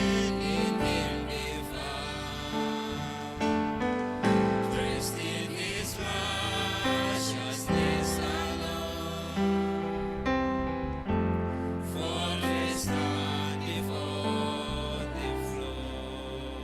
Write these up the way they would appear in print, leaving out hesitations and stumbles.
In Him be found, dressed in His righteousness alone, faultless stand before the throne.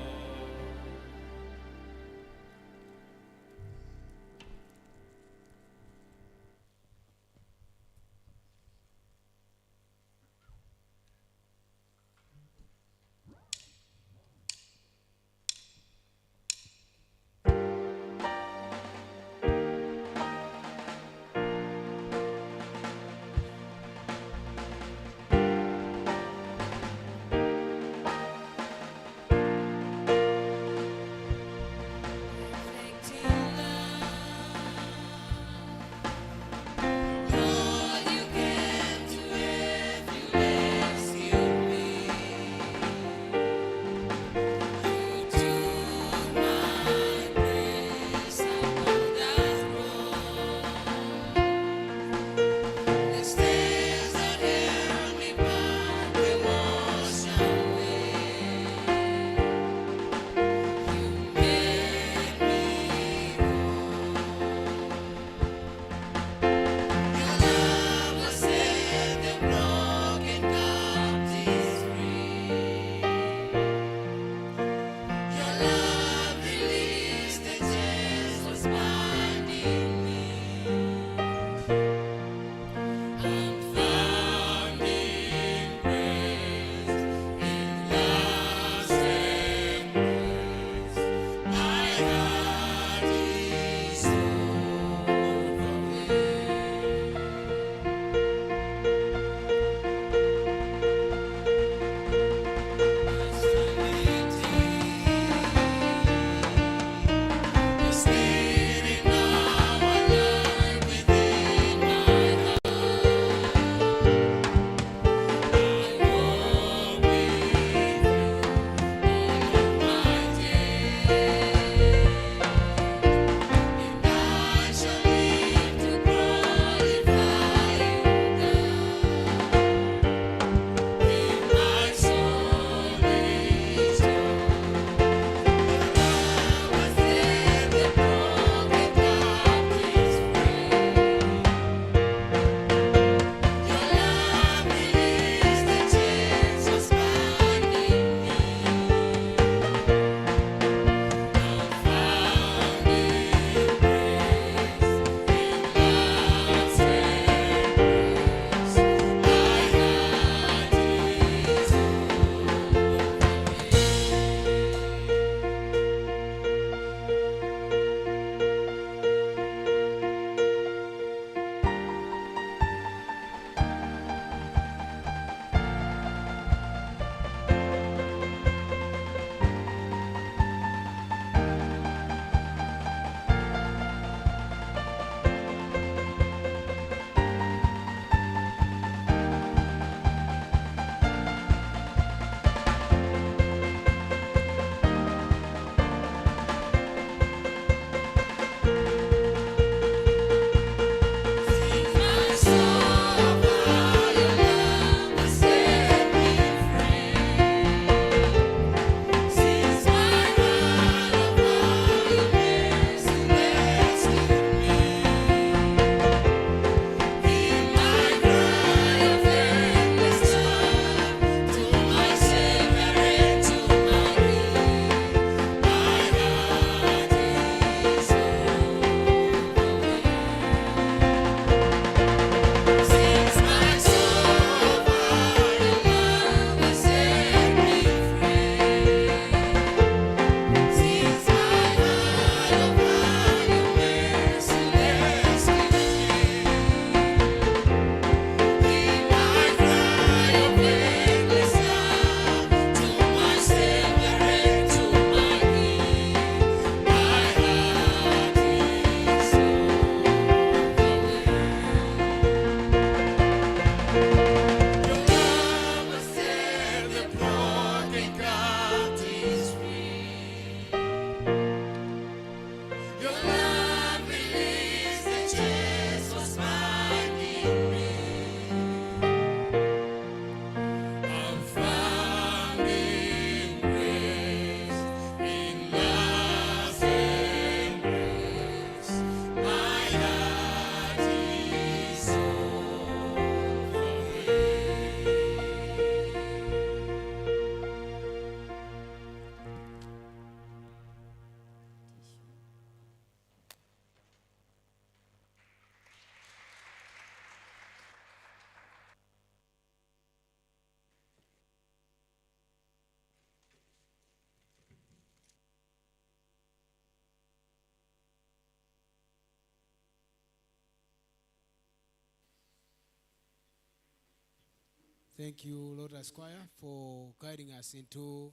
Thank you, Lotus Choir, for guiding us into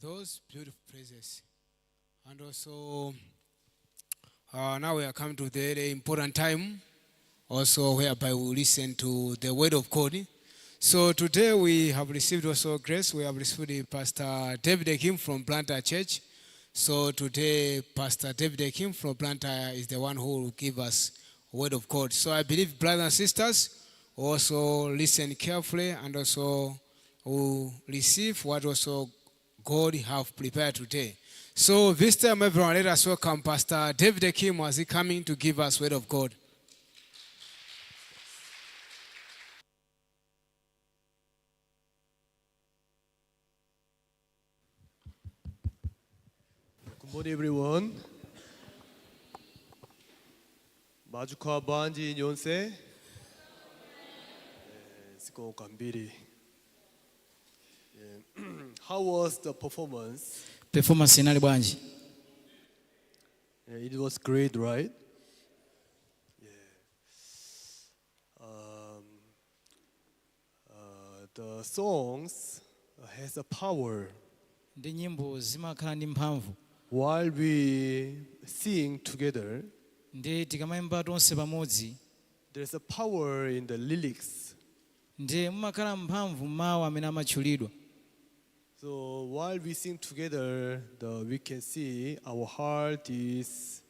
those beautiful praises. And also, now we are coming to the very important time, also whereby we listen to the word of God. So today we have received also grace. We have received Pastor David Kim from Blantyre Church. So today, Pastor David Kim from Blantyre is the one who will give us word of God. So I believe, brothers and sisters, also listen carefully and also will receive what also God have prepared today. So this time, everyone, let us welcome Pastor David Kim as he coming to give us word of God. Good morning, everyone. Madzuka bwanji nonse. Zikomo kwambiri. Yeah. How was the performance? Performance inali bwanji? Yeah, it was great, right? Yeah. The songs has a power. Ndi nyimbo zimakhala ndi mphamvu. While we sing together, Ndi tikamayimba tonse pamodzi, there's a power in the lyrics. Ndi mumakhala mphamvu mawu amene amatchulidwa. So while we sing together, we can see our heart is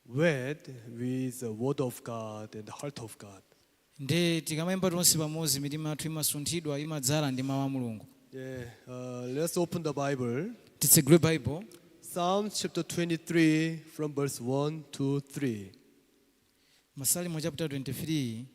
wet with the word of God and the heart of God. Ndi tikamayimba tonse pamodzi mitima yathu imasunthidwa imadzala ndi mawu a Mulungu. Yeah, let's open the Bible. Titsegule Bible. Psalm chapter 23 from verse 1 to 3. Masalimo chapter 23.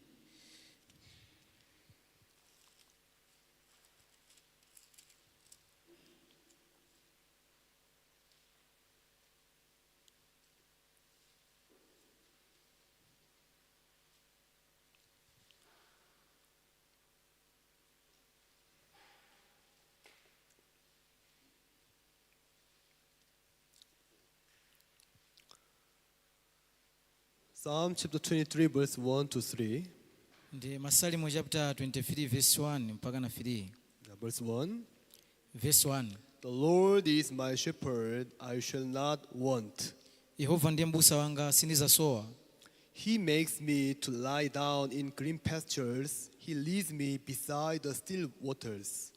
Psalm chapter 23, verse 1 to 3. Ndi Masalimo chapter 23 verse 1 mpaka na 3. Verse 1. Verse 1. The Lord is my shepherd, I shall not want. Yehova ndiye m'busa wanga, sindizasowa. He makes me to lie down in green pastures. He leads me beside the still waters.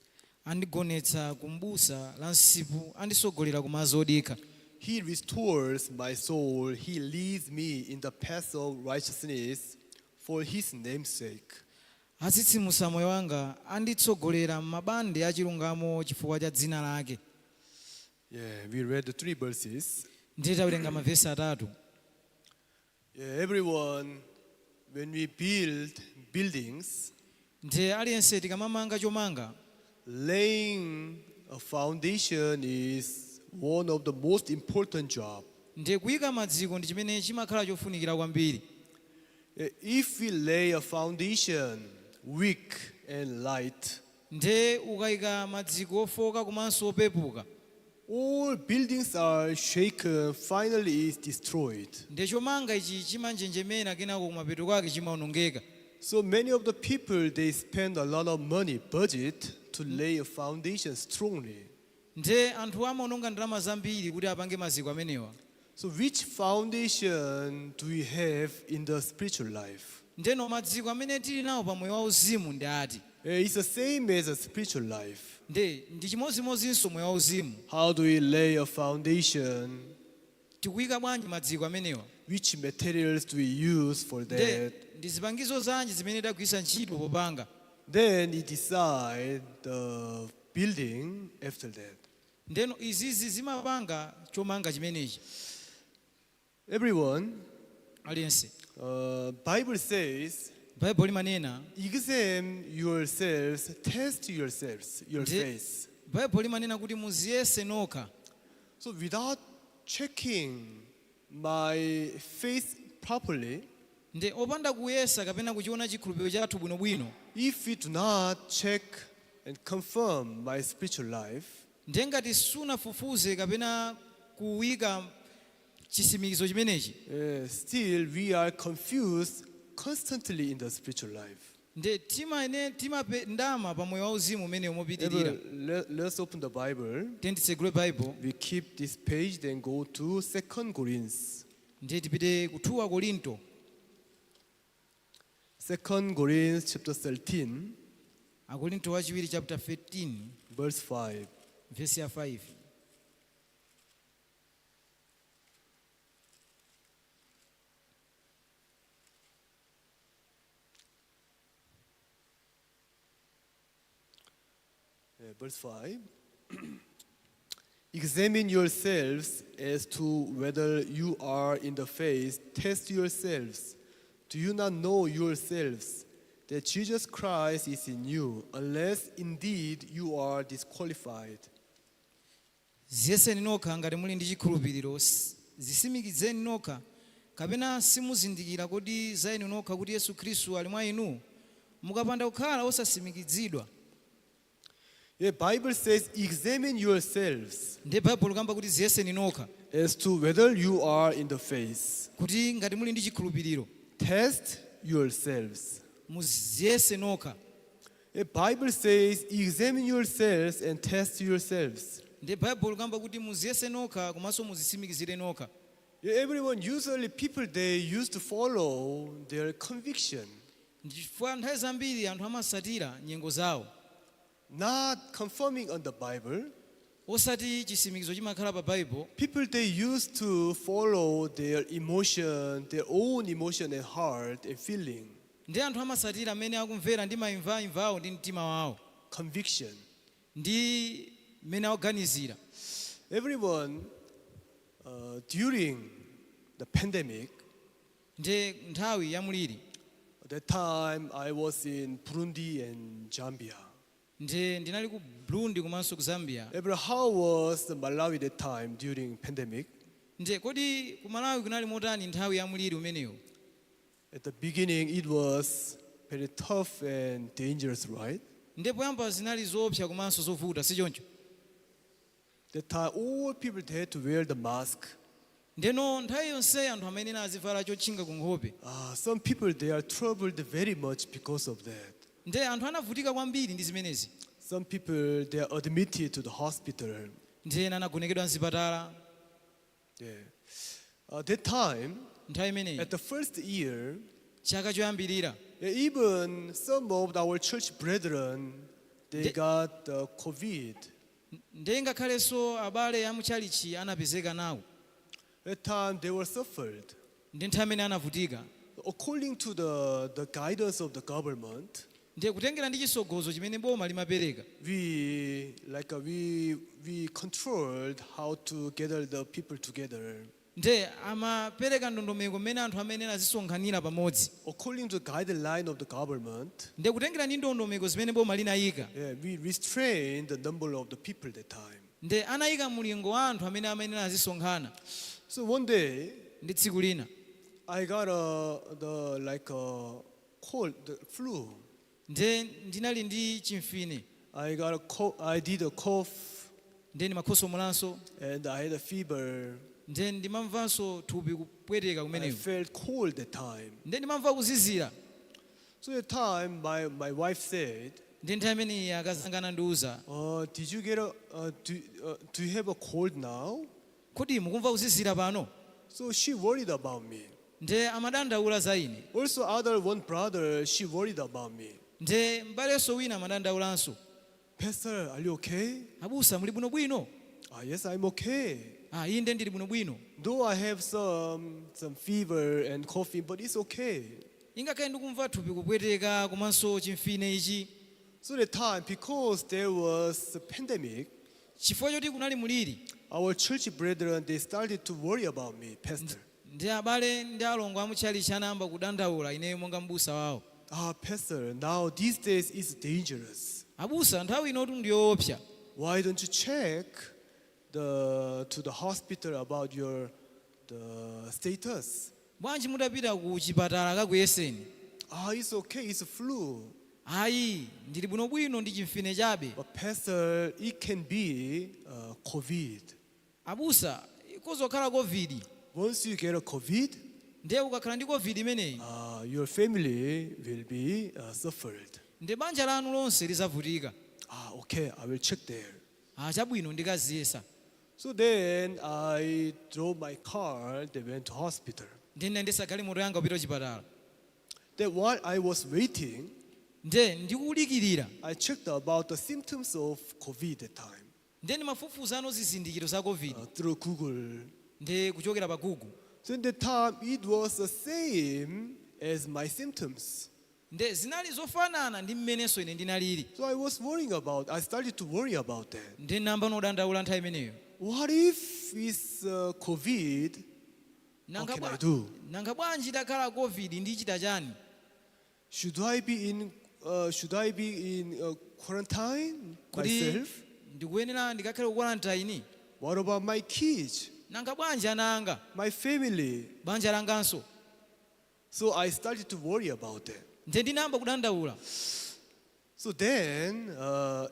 Andigonetsa ku mbusa la msipu, andisogolera ku madzi odikha. He restores my soul. He leads me in the path of righteousness for his name's sake. Atsitsimutsa moyo wanga, anditsogolera m'mabande achilungamo chifukwa cha dzina lake. Yeah, we read the three verses. Ndiye tawerenga mavesi atatu. Yeah, everyone, when we build buildings, Ndiye aliyense tikamamanga chomanga, laying a foundation is one of the most important job. Ndiye kuyika maziko ndi chimene chimakhala chofunikira kwambiri. If we lay a foundation weak and light, Ndiye ukayika maziko ofoka komanso opepuka, all buildings are shaken, finally is destroyed. Ndiye chomanga ichi chimanjenjemera, kenako kumapeto kwake chimawonongeka. So many of the people, they spend a lot of money, budget, to lay a foundation strongly. Ndiye anthu amaononga ndalama zambiri kuti apange maziko amenewa. So which foundation do we have in the spiritual life? Ndeno maziko amene tili nawo pa moyo wauzimu ndi ati? It's the same as a spiritual life. Nde ndi chimodzimodzinso moyo wauzimu. How do we lay a foundation? Tikuyika bwanji maziko amenewa? Which materials do we use for Nde that? ndi zipangizo zanji zimene tagwiritsa ntchito popanga? Then we decide the building after that. Ndeno izizi zimapanga chomanga chimenechi. Everyone, Aliyense, Bible says, Baibulo limanena, examine yourselves, test yourselves, your faith. Baibulo limanena kuti muziyese nokha. So without checking my faith properly, Nde opanda kuyesa kapena kuchiona chikhulupiriro chathu bwinobwino, if we do not check and confirm my spiritual life, ndiye ngati sunafufuze kapena kuyika chisimikizo chimenechi, still we are confused constantly in the spiritual life. Nde timaene timapendama pa moyo wauzimu umene umopitirira. Let's open the Bible. Tiye titsegule Bible. We keep this page, then go to Second Corinthians. Ndiye tipite ku 2 Korinto. Second Corinthians chapter 13, Akorinto wachiwiri chapter 13, verse 5. Verse ya 5. Yeah, verse 5. Examine yourselves as to whether you are in the faith. Test yourselves. Do you not know yourselves that Jesus Christ is in you, unless indeed you are disqualified? Ziyeseni nokha ngati muli ndi chikhulupiriro, zisimikizeni nokha. Kapena simuzindikira kodi za inu nokha kuti Yesu Khristu ali mwa inu, mukapanda kukhala osasimikizidwa? Yeah, Bible says, examine yourselves Ndiye Baibulo kamba kuti ziyeseni nokha as to whether you are in the faith. kuti ngati muli ndi chikhulupiriro. Test yourselves. Muziyese nokha. The Bible says, examine yourselves and test yourselves. Ndiye Baibulo kamba kuti muziyese nokha komanso muzisimikizire nokha. Yeah, everyone, usually people, they used to follow their conviction, Chifukwa nthawi zambiri anthu amasatira nyengo zawo, not conforming on the Bible. Osati chisimikizo chimakhala pa Baibulo. People, they used to follow their emotion, their own emotion and heart and feeling, Ndi anthu amasatira amene akumvera ndi maimvaimva awo ndi mtima wawo, conviction. Ndi mmene akuganizira. Everyone, during the pandemic, Ndi nthawi ya mliri, at that time I was in Burundi and Zambia. Ndi ndinali ku Burundi komanso ku Zambia. Everyone, how was the Malawi that time during pandemic? Nde kodi ku Malawi kunali motani nthawi ya mliri umenewo? At the beginning, it was very tough and dangerous, right? Nde poyamba zinali zoopsa komanso zovuta, si choncho? That time, all people, they had to wear the mask. Ndeno nthawi yonse anthu amene azivala chotchinga ku nkhope. Some people, they are troubled very much because of that. Nde anthu anavutika kwambiri ndi zimenezi. Some people, they are admitted to the hospital. Ndi ena anagonekedwa mzipatala. Yeah. That time, Nthawi imeneyi, at the first year, chaka choyambirira, yeah, even some of our church brethren, they got the COVID. Nde ngakhalenso abale a mutchalichi anapezeka nawo. That time they were suffered. Ndi nthawi imene anavutika. According to the guidance of the government, Ndiye kutengera ndi chisogozo chimene boma limapereka, we like we controlled how to gather the people together. Nde amapereka ndondomeko mmene anthu amene azisonkhanira pamodzi. According to the guideline of the government, Nde kutengera ndi ndondomeko zimene boma linayika, yeah, we restrained the number of the people that time. Nde anayika mulingo wa anthu amene amene azisonkhana. So one day Ndi tsiku lina, I got a the like a cold, the flu. Nde ndinali ndi chimfine. I got a cough, I did a cough Nde ndimakhosomolanso. And I had a fever. Nde ndimamvanso thupi kupweteka I kumeneko. Felt cold that time. Nde ndimamva kuzizira. So at time my wife said, Ndi nthawi imeneyi akazi anga anandiwuza, "Did you get a do, do you have a cold now?" "Kodi mukumva kuzizira pano?" So she worried about me. Nde amadandaula za ine. Also, other one brother, she worried about me. Nde m'balenso wina amadandaulanso. "Pastor, are you okay?" "Abusa, muli bwinobwino?" "Ah, yes, I'm okay. "Ah, inde, ndili bwinobwino." Though I have some fever and coughing, but it's okay." "Ingakhale ndikumva thupi kupweteka komanso chimfine ichi." So the time, because there was a pandemic, Chifukwa choti kunali muliri, our church brethren, they started to worry about me, pastor. Ndi abale ndi alongo amutchalichi anayamba kudandaula ineyo monga mbusa wawo. "Ah, pastor, now these days it's dangerous. "Abusa, nthawi inotu ndiyoopsa. Why don't you check the to the hospital about your the status?" Bwanji mutapita ku chipatala kakuyeseni?" "Ah, it's okay, it's a flu." "Ayi, ndili bwinobwino, ndi chimfine chabe." "But pastor, it can be COVID." "Abusa, ikhoza kukhala COVID." "Once you get a COVID, Ndiye ukakhala ndi COVID imeneyi, your family will be suffered. Ndi banja lanu lonse lizavutika. Ah, okay, I will check there. Ah, chabwino, ndikaziyesa. So then I drove my car. They went to hospital. Ndiye ndinayendesa galimoto yanga kupita kuchipatala. Then while I was waiting, Ndiye ndikudikirira, I checked about the symptoms of COVID that time ndiye ndimafufuza zizindikiro za COVID through Google. Ndiye kuchokera pa Google. So in that time, it was the same as my symptoms. Ndiye zinali zofanana ndi mmenenso ine ndinalili. So I was worrying about. I started to worry about that. Ndiye nayamba kudandaula nthawi imeneyo. What if it's COVID? Nanga What can I do? Nanga bwanji itakhala COVID, ndichita chani? Should I be in? Should I be in quarantine Kuti myself? ndikuyenera ndikakhale ku quarantine? What about my kids, Nanga bwanji ana anga, my family? Banja langanso? So I started to worry about that. Ndiye ndinayamba kudandaula. So then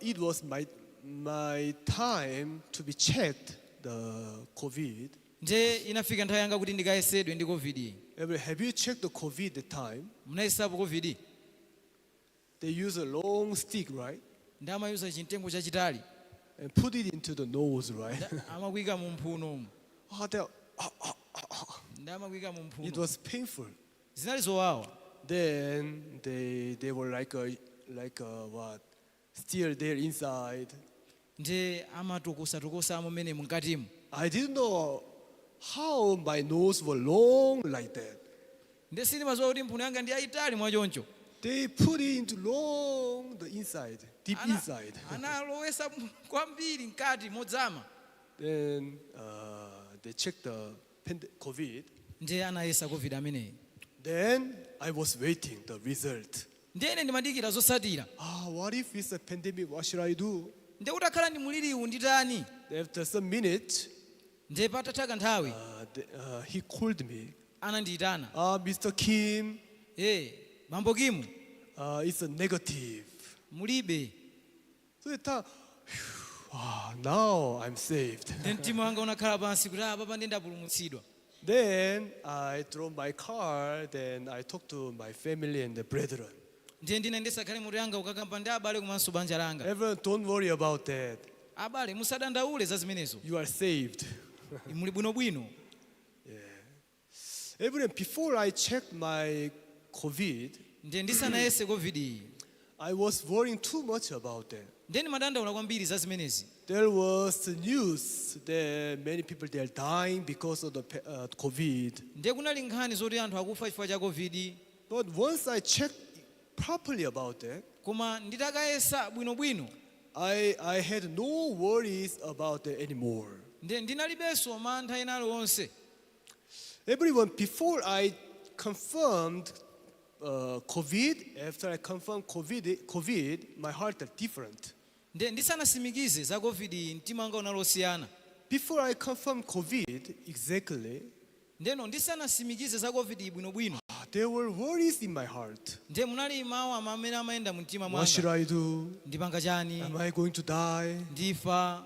it was my time to be checked the COVID. Ndiye inafika nthawi yanga kuti ndikayesedwe ndi COVID. Have you checked the COVID that time? Munayesapo COVID? They use a long stick, right? Ndi amayuza chimtengo chachitali. And put it into the nose, right? Amakuyika mu mphuno umu. Ah, ah, ah, ah, ah. Ndi amakuyika mu It mphuno. was painful. Zinali zowawa. Then they were like a what? Still there inside. Ndiye amatokosatokosa amene mkatimu. I didn't know how my nose was long like that. Ndiye sindimadziwa kuti mphuno yanga ndi yayitali mwachoncho. They put it into long the inside, deep inside. Analowesa kwambiri mkati modzama. Then they checked the COVID. Ndiye anayesa COVID ameneyi. Then I was waiting the result. Ndiye ine ndimadikira zotsatira. Ah, what if it's a pandemic? What should I do? Ndiye utakhala ndi muliriwu, nditani? After some minutes, Ndiye patatha kanthawi, he called me. anandiyitana. Ah, Mr. Kim, E bambo Kimu, it's a negative. Mulibe. So I thought, "Phew, ah, now I'm saved." Ndiye mtima wanga unakhala pansi kuti apa ndiye ndapulumutsidwa. Then I drove my car. Then I talked to my family and the brethren. Ndiye ndinayendetsa galimoto yanga kukakamba ndi abale komanso banja langa. Everyone, don't worry about that. Abale, musadandaule za zimenezo. You are saved. Muli bwinobwino. Everyone, before I checked my COVID, Ndiye ndisanayese COVID iyi, I was worrying too much about that. Ndiye ndimadandaula kwambiri za zimenezi. There was the news that many people they are dying because of the COVID. Ndiye kunali nkhani zoti anthu akufa chifukwa cha COVID. But once I checked properly about that, Koma nditakayesa bwinobwino, I had no worries about it anymore. Ndiye ndinalibenso mantha ena aliwonse. Everyone, before I confirmed COVID, after I confirmed COVID, my heart is different. Ndiye ndisanasimikize za COVID iyi, mtima wanga unali osiyana. Before I confirmed COVID, exactly, Ndeno ndisanasimikize za COVID iyi bwinobwino, there were worries in my heart. Ndiye munali mawu amene amayenda mu mtima What should mwanga. I do? Ndipanga chani? Am I going to die? Ndifa?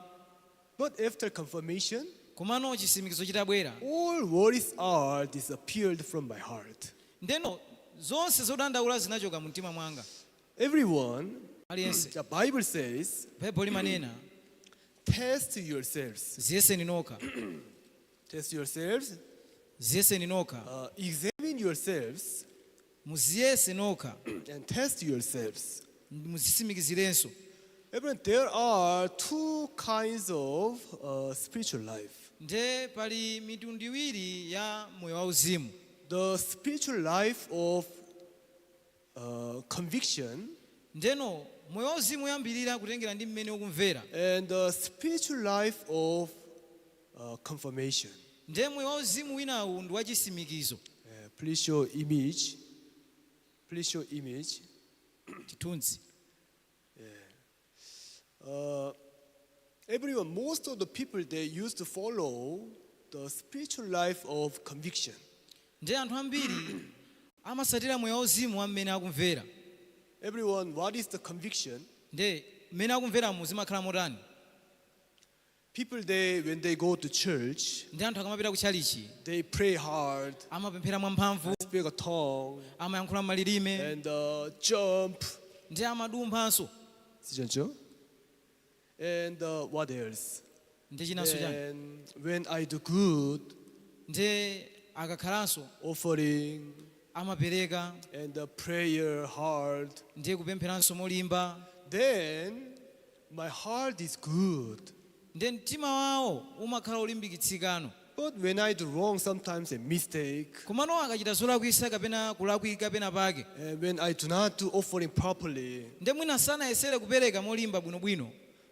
But after confirmation, Komano chisimikizo chitabwera, all worries are disappeared from my heart. Ndeno zonse zodandaula zinachoka mu mtima mwanga. Everyone, Aliyense, the Bible says, Baibulo limanena, test yourselves. Ziyeseni nokha. Test yourselves. Ziyeseni nokha. Examine yourselves Muziyese nokha. And test yourselves. Muzisimikizirenso. Everyone, there are two kinds of spiritual life. Nde pali mitundu iwiri ya moyo wauzimu. The spiritual life of conviction Ndeno moyo wauzimu uyambirira kutengera ndi mmene ukumvera, and the spiritual life of confirmation. Nde moyo wauzimu winawu ndi wachisimikizo. Please show image. Please show image. Chithunzi. Everyone, most of the people, they used to follow the spiritual life of conviction. Nde anthu ambiri amasatira moyo wauzimu wa mmene akumvera. Everyone, what is the conviction? Nde mmene akumveramo zimakhala motani? People, they when they go to church, Ndi anthu akamapita ku tchalichi, they pray hard, amapemphera mwamphamvu, speak a tongue, amayankhula malilime, and jump. Ndi amadumphanso. 지셨죠? And what else? Ndi chinanso chani? And when I do good, Ndi akakhalanso offering amapereka, and prayer hard, ndiye kupempheranso molimba, then my heart is good. Ndiye mtima wawo umakhala olimbikitsikano. But when I do wrong, sometimes a mistake, Komano akachita zolakwisa kapena kulakwika pena pake, and when I do not do offering properly, ndiye mwina sanayesere kupereka molimba bwinobwino,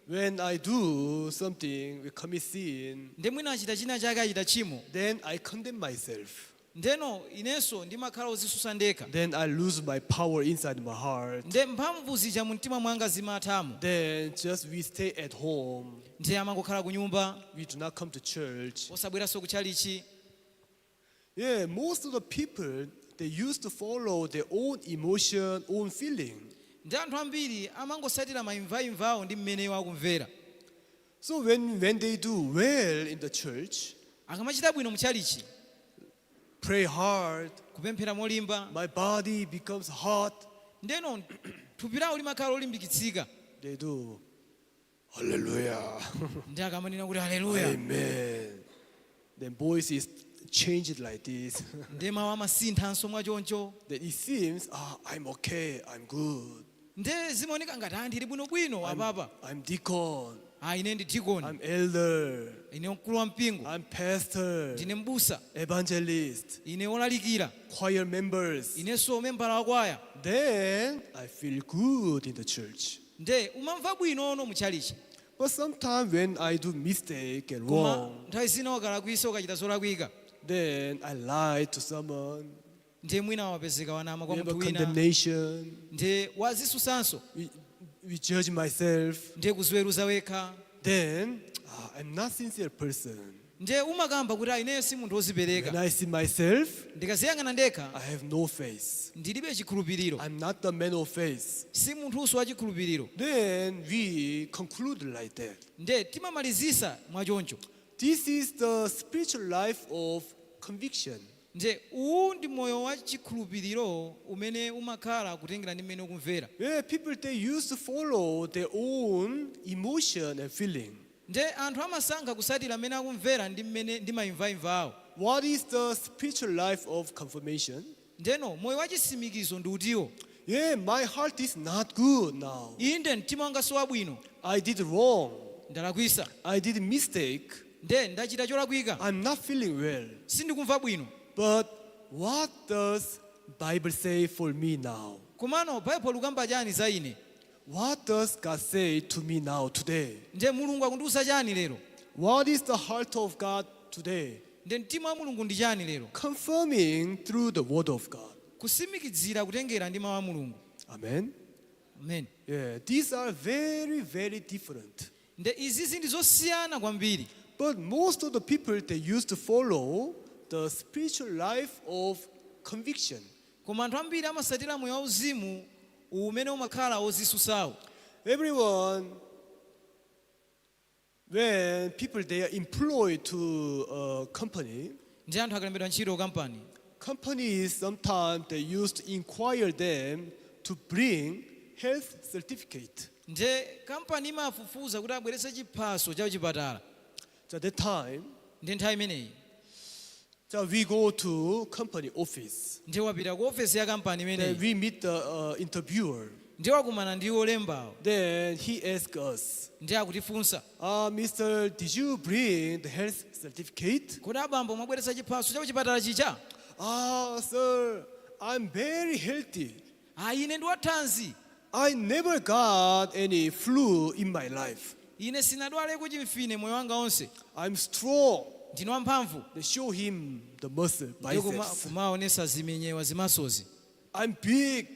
when I do something, we commit sin, ndiye mwina achita china chake, achita tchimo, then I condemn myself. Ndeno inenso ndimakhala ozisusa ndekha. Then I lose my power inside my heart. Nde mphamvu zija mu mtima mwanga zimathamo. Then just we stay at home. Ndiye amangokhala ku nyumba, We do not come to church. Osabweranso ku tchalichi. Yeah, most of the people, they used to follow their own emotion, own feeling. Ndi anthu ambiri amangosatira maimvaimva awo ndi mmene iwo akumvera. So when they do well in the church, Akamachita bwino mu tchalichi, pray hard, kupemphera molimba, my body becomes hot. Ndeno thupi lawo limakhala olimbikitsika. They do hallelujah. Ndi akamanena kuti haleluya. Amen. Then voice is changed like this. Ndi mawu amasinthanso mwachoncho. Then it seems, ah, I'm okay, I'm good. Nde zimaoneka ngati ah, ndili bwinobwino apapa. I'm deacon, Ah, ine ndi dikoni, I'm elder, ine mkulu wa mpingo, I'm pastor, ndine mbusa, evangelist, ine wolalikira, choir members. Inenso membala wa kwaya. Then I feel good in the church. Nde umamva bwinono mu tchalichi. But sometimes when I do mistake and Koma wrong, nthawi zina ukalakwisa, ukachita zolakwika, then I lie to someone. Ndiye mwina wapezeka wanama kwa We have a munthu wina, condemnation. Ndiye wazisusanso, We judge myself. Ndiye kuziweruza wekha. Then, ah, I'm not sincere person. Ndiye umakamba kuti "Ah, ineyo si munthu When wozipereka." I see myself, Ndikaziyang'ana ndekha, I have no faith. ndilibe chikhulupiriro. I'm not the man of faith. Si munthunso wa chikhulupiriro. Then we conclude like that. Ndiye timamalizisa mwachoncho. This is the spiritual life of conviction. Ndiye uwu ndi moyo wa chikhulupiriro umene umakhala kutengera ndi mmene ukumvera. Where people, they used to follow their own emotion and feeling. Ndiye anthu amasankha kusatira mmene akumvera ndi mmene ndi maimvaimva awo. What is the spiritual life of confirmation? Ndeno moyo wa chisimikizo ndi utiwo? Yeah, my heart is not good now. Inde mtima wanga si wabwino. I did wrong. Ndalakwisa. I did mistake. Nde ndachita cholakwika. I'm not feeling well. Sindikumva bwino. But what does Bible say for me now? Komano Baibulo likamba chani za ine? What does God say to me now today? Nde Mulungu akundiwuza chani lero? What is the heart of God today? Nde mtima wa Mulungu ndi chani lero? Confirming through the word of God. Kusimikizira kutengera ndi mawu a Mulungu. Amen. Amen. Yeah, these are very, very different. Nde izizi ndi zosiyana kwambiri. But most of the people, they used to follow the spiritual life of conviction. Koma anthu ambiri amasatira moyo wauzimu umene umakhala wozisusawo. Everyone, when people, they are employed to a company, Ndi anthu akalembedwa ntchito kampani, companies sometimes they used to inquire them to bring health certificate. Nde kampani imafufuza kuti abweretse chiphaso cha chipatala. So at that time, Ndi nthawi imeneyi, so we go to company office. Ndiye wapita ku ofesi ya kampani Then imeneyi. we meet the interviewer. Ndiye wakumana ndi olembawo. Then he asks us, Ndiye akutifunsa, "Mister, did you bring the health certificate?" "Kodi abambo mwabweretsa chiphaso cha kuchipatala chija?" "Ah, sir, I'm very healthy. "Ah, ine ndi wathanzi. I never got any flu in my life. Ine sinadwaleko chimfine moyo wanga onse. I'm strong." Ndine wamphamvu." They show him the muscle, Ndiye biceps. kumaonesa zimenyewa zimasozi. "I'm big."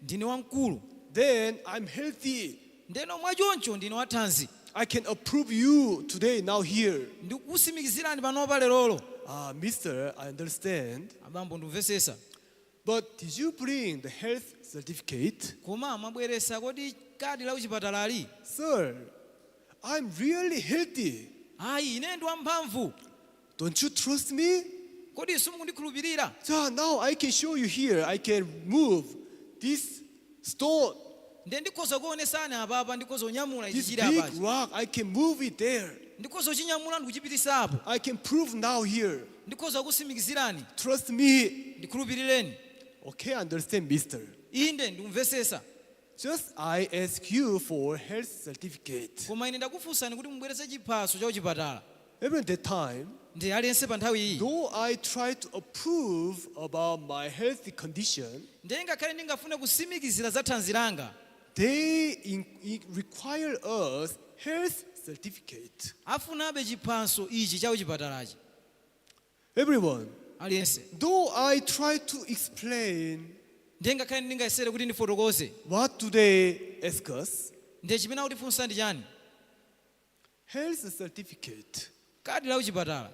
"Ndine wamkulu." "Then I'm healthy. "Ndeno mwachoncho ndine wathanzi. I can approve you today, now here." Ndikusimikizirani panopa lerolo." "Ah, mister, I understand. "Abambo, ndimvesesa. But did you bring the health certificate?" Koma mwabweresa kodi kadi la kuchipatalali?" "Sir, I'm really healthy. Ayi, ine ndi wamphamvu. Don't you trust me? Kodi simukundikhulupirira? So now I can show you here. I can move this stone, Ndiye ndikhoza kuonesani apapa, ndikhoza kunyamula ichi this chili big apachi. rock. I can move it there. Ndikhoza kuchinyamula ndikuchipitisa apo. I can prove now here. Ndikhoza kusimikizirani. Trust me. Ndikhulupirireni. Okay, understand, mister. Inde, ndikumvesesa. Just I ask you for health certificate. Koma ine ndakufunsani kuti mubweretse chiphaso cha kuchipatala. Even that time, Ndi aliyense pa nthawi iyi, though I try to approve about my health condition, ndiye ngakhale ndingafune kusimikizira za thanzi langa, they require us health certificate. Afunabe chiphaso ichi cha kuchipatalachi. Everyone, Aliyense, though I try to explain, ndiye ngakhale ndingayesere kuti ndifotokoze, what do they ask us? Ndiye chimene akutifunsa ndi chani? Health certificate. Kadi la kuchipatala.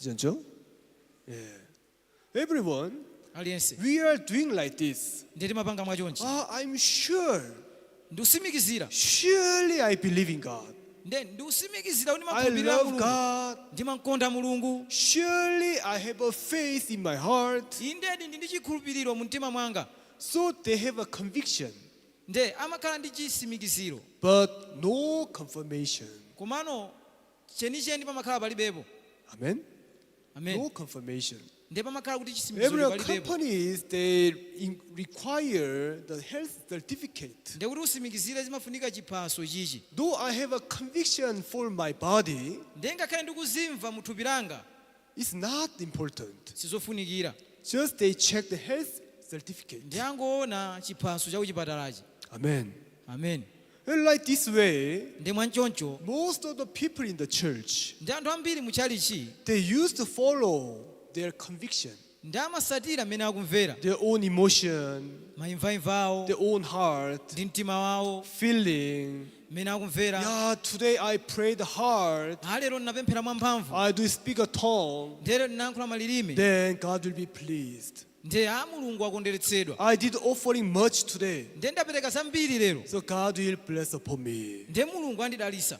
그렇죠? Yeah. Everyone, Aliyense, we are doing like this. Ndiye timapanga mwachonchi. Ah, I'm sure. Ndikusimikizira. Surely I believe in God. Ndiye ndikusimikizira kuti I ndimakhulupirira love Mulungu. God. Ndimakonda Mulungu. Surely I have a faith in my heart. Indedi ndi ndi chikhulupiriro mu mtima mwanga. So they have a conviction, Nde amakhala ndi chisimikiziro, but no confirmation. Komano chenicheni pamakhala palibepo. Amen. Amen. No confirmation. Ndiye pamakhala kuti chisimikiziro Every palibepo. companies, they require the health certificate. Ndiye kuti usimikizire zimafunika chiphaso chichi. Though I have a conviction for my body, Ndiye ngakhale ndikuzimva mu thupi langa, it's not important. Sizofunikira. Just they check the health certificate. Ndiye angoona chiphaso cha kuchipatalachi. Amen. Amen. And like this way, Ndiye mwanchoncho, most of the people in the church, ndi anthu ambiri mu tchalichi, they used to follow their conviction, ndi amasatira mmene akumvera, their own emotion, maimvaimva awo, their own heart, ndi mtima wawo, feeling. Mmene akumvera. Yeah, today I prayed hard. Lero ndinapemphera mwamphamvu. I do speak a tongue. Ndero ndinayankhula malilime. Then God will be pleased. Ndiye a Mulungu akondweretsedwa. I did offering much today. Ndiye ndapereka zambiri lero. So God will bless upon me. Ndiye Mulungu andidalisa.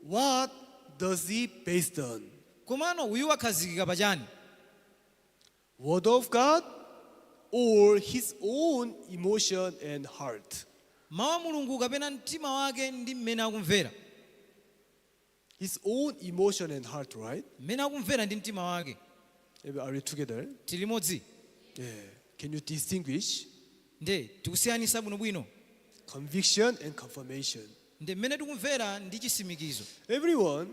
What does he based on? Komano uyu wakhazikika pachani? Word of God or his own emotion and heart? Mawu a Mulungu kapena mtima wake ndi mmene akumvera? His own emotion and heart, right? Mmene akumvera ndi mtima wake. Are we together? Tili limodzi? Yeah. Can you distinguish Nde tikusiyanisa bwinobwino conviction and confirmation? Nde mmene tikumvera ndi chisimikizo? Everyone,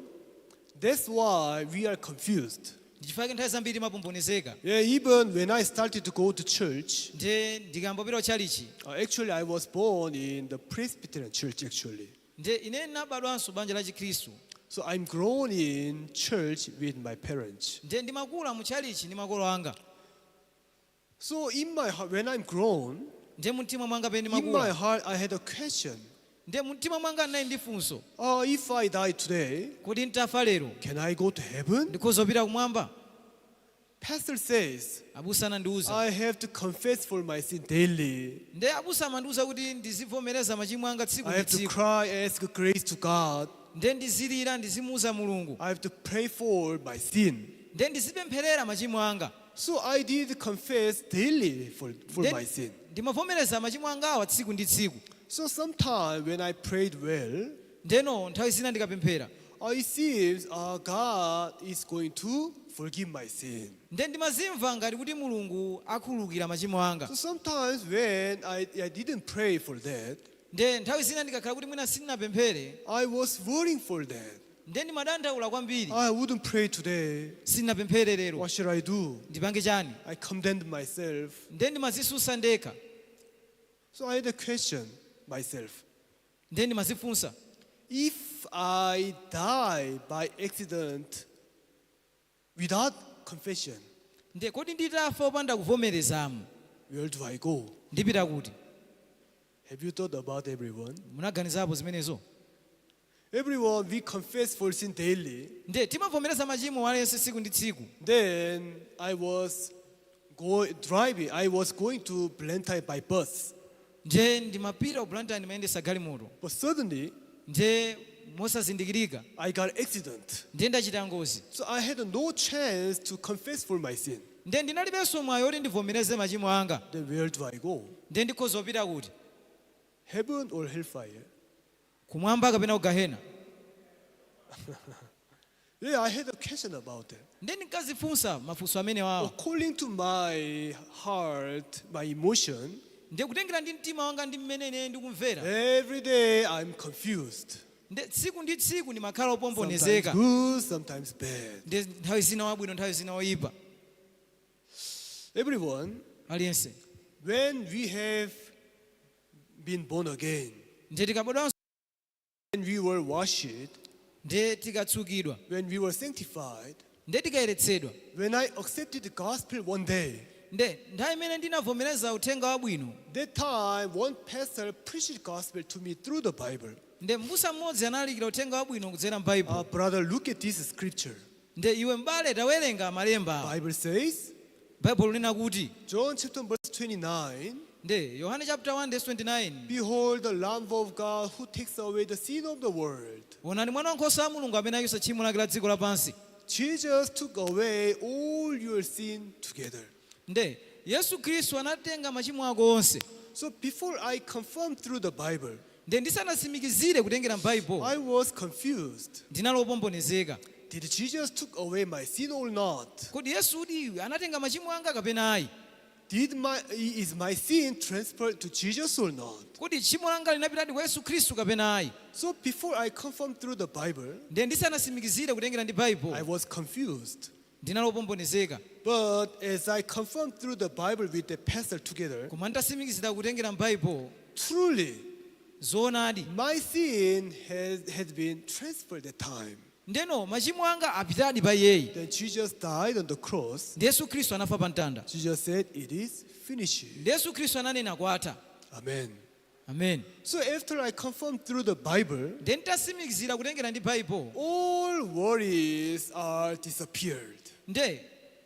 that's why we are confused. Ndichifukwa nthawi zambiri timapombonezeka. Yeah, even when I started to go to church, Nde ndikambopita kutchalichi, actually I was born in the Presbyterian church actually. Nde ine ndinabadwanso banja la chikhristu. So I'm grown in church with my parents. Nde ndimakula mu tchalichi ndi makolo anga. So in my heart, when I'm grown, Nde mumtima mwanga pene in my ndimakula, heart I had a question. Nde mumtima mwanga ndinali ndi funso. If I die today, Kuti ntafa lero, can I go to heaven? Ndikhoza kupita kumwamba? Pastor says Abusa anandiuza, I have to confess for my sin daily. Nde abusa amandiuza kuti ndizivomereza machimo anga tsiku I ndi have to tsiku. Cry, ask grace to God. Nde ndizilira, ndizimuuza Mulungu. I have to pray for my sin. Nde ndizipempherera machimo anga. So I did confess daily for Nde my sin. Ndimavomereza machimo angawa tsiku ndi tsiku. So sometimes when I prayed well, Ndeno nthawi zina ndikapemphera, it seems God is going to forgive my sin. Nde ndimazimva ngati kuti Mulungu akhululukira machimo anga. So sometimes when I didn't pray for that, Nde nthawi zina ndikakhala kuti mwina sindinapemphere, I was worrying for that. Nde ndimadandaula kwambiri. I wouldn't pray today. Sindinapemphere lero. What should I do? Ndipange chani? I condemned myself. Nde ndimazisusa ndekha. So I had a question myself. Nde ndimazifunsa. If I die by accident without confession, Nde kodi nditafa opanda kuvomerezamo, where do I go? Ndipita kuti? Have you thought about, everyone? Munaganizapo zimenezo? Everyone, we confess for sin daily. Nde timavomereza machimo aliyense tsiku ndi tsiku. Then I was driving. I was going to Blantyre by bus. Nde ndimapita ku Blantyre ndimayendesa galimoto. But suddenly, Nde Mosazindikirika I got accident. Ndiye ndachita ngozi. So I had no chance to confess for my sin. Ndiye ndinalibenso mwayi oti ndivomereze machimo anga. Then where do I go? Ndiye ndikhoza kupita kuti? Heaven or hellfire? Kumwamba kapena kugahena? Yeah, I had a question about that. Ndiye ndinkazifunsa mafunso amene wawa. According to my heart, my emotion, Ndiye kutengera ndi mtima wanga ndi mmene ine ndikumvera, every day I'm confused. Ndiye tsiku ndi tsiku ndimakhala Sometimes opombonezeka. good, sometimes bad. Ndiye nthawi zina wabwino, nthawi zina woyipa. Everyone, Aliyense, when we have been born again, ndiye tikabadwanso, when we were washed, ndiye tikatsukidwa, when we were sanctified, ndiye tikayeretsedwa, when I accepted the gospel one day, ndiye nthawi imene ndinavomereza uthenga wabwino, that time one pastor preached gospel to me through the Bible. Ndiye m'busa mmodzi analalikira uthenga wabwino kudzera m'Baibulo. Brother, look at this scripture. Ndiye iwe m'bale, tawerenga malemba awa. Bible says, Baibulo linena kuti, John chapter verse 29, ndiye Yohane chapter 1 verse 29, "Behold the Lamb of God who takes away the sin of the world." "Onani mwana wankhosa wa Mulungu amene achotsa tchimo lake la dziko lapansi." Jesus took away all your sin together. Nde Yesu Khristu anatenga machimo ako onse. So before I confirmed through the Bible, Nde ndisanatsimikizire kutengera m'Baibulo, I was confused. Ndinali opombonezeka. Did Jesus took away my sin or not? Kodi Yesu udi anatenga machimo anga kapena ayi? Did my is my sin transferred to Jesus or not? Kodi tchimo langa linapitadi kwa Yesu Khristu kapena ayi? So before I confirmed through the Bible, Nde ndisanatsimikizire kutengera ndi Baibulo, I was confused. Ndinali opombonezeka. But as I confirmed through the Bible with the pastor together, Koma nditatsimikizira kutengera m'Baibulo, truly zoonadi, my sin has been transferred that time. Ndeno machimo anga apitadi pa iyeyi. Then Jesus died on the cross. Ndi Yesu Khristu anafa pa mtanda. Jesus said, "It is finished." Ndi Yesu Khristu ananena, "Kwatha." Amen. Amen. So after I confirmed through the Bible, Ndiye nditatsimikizira kutengera ndi Baibulo, all worries are disappeared. Nde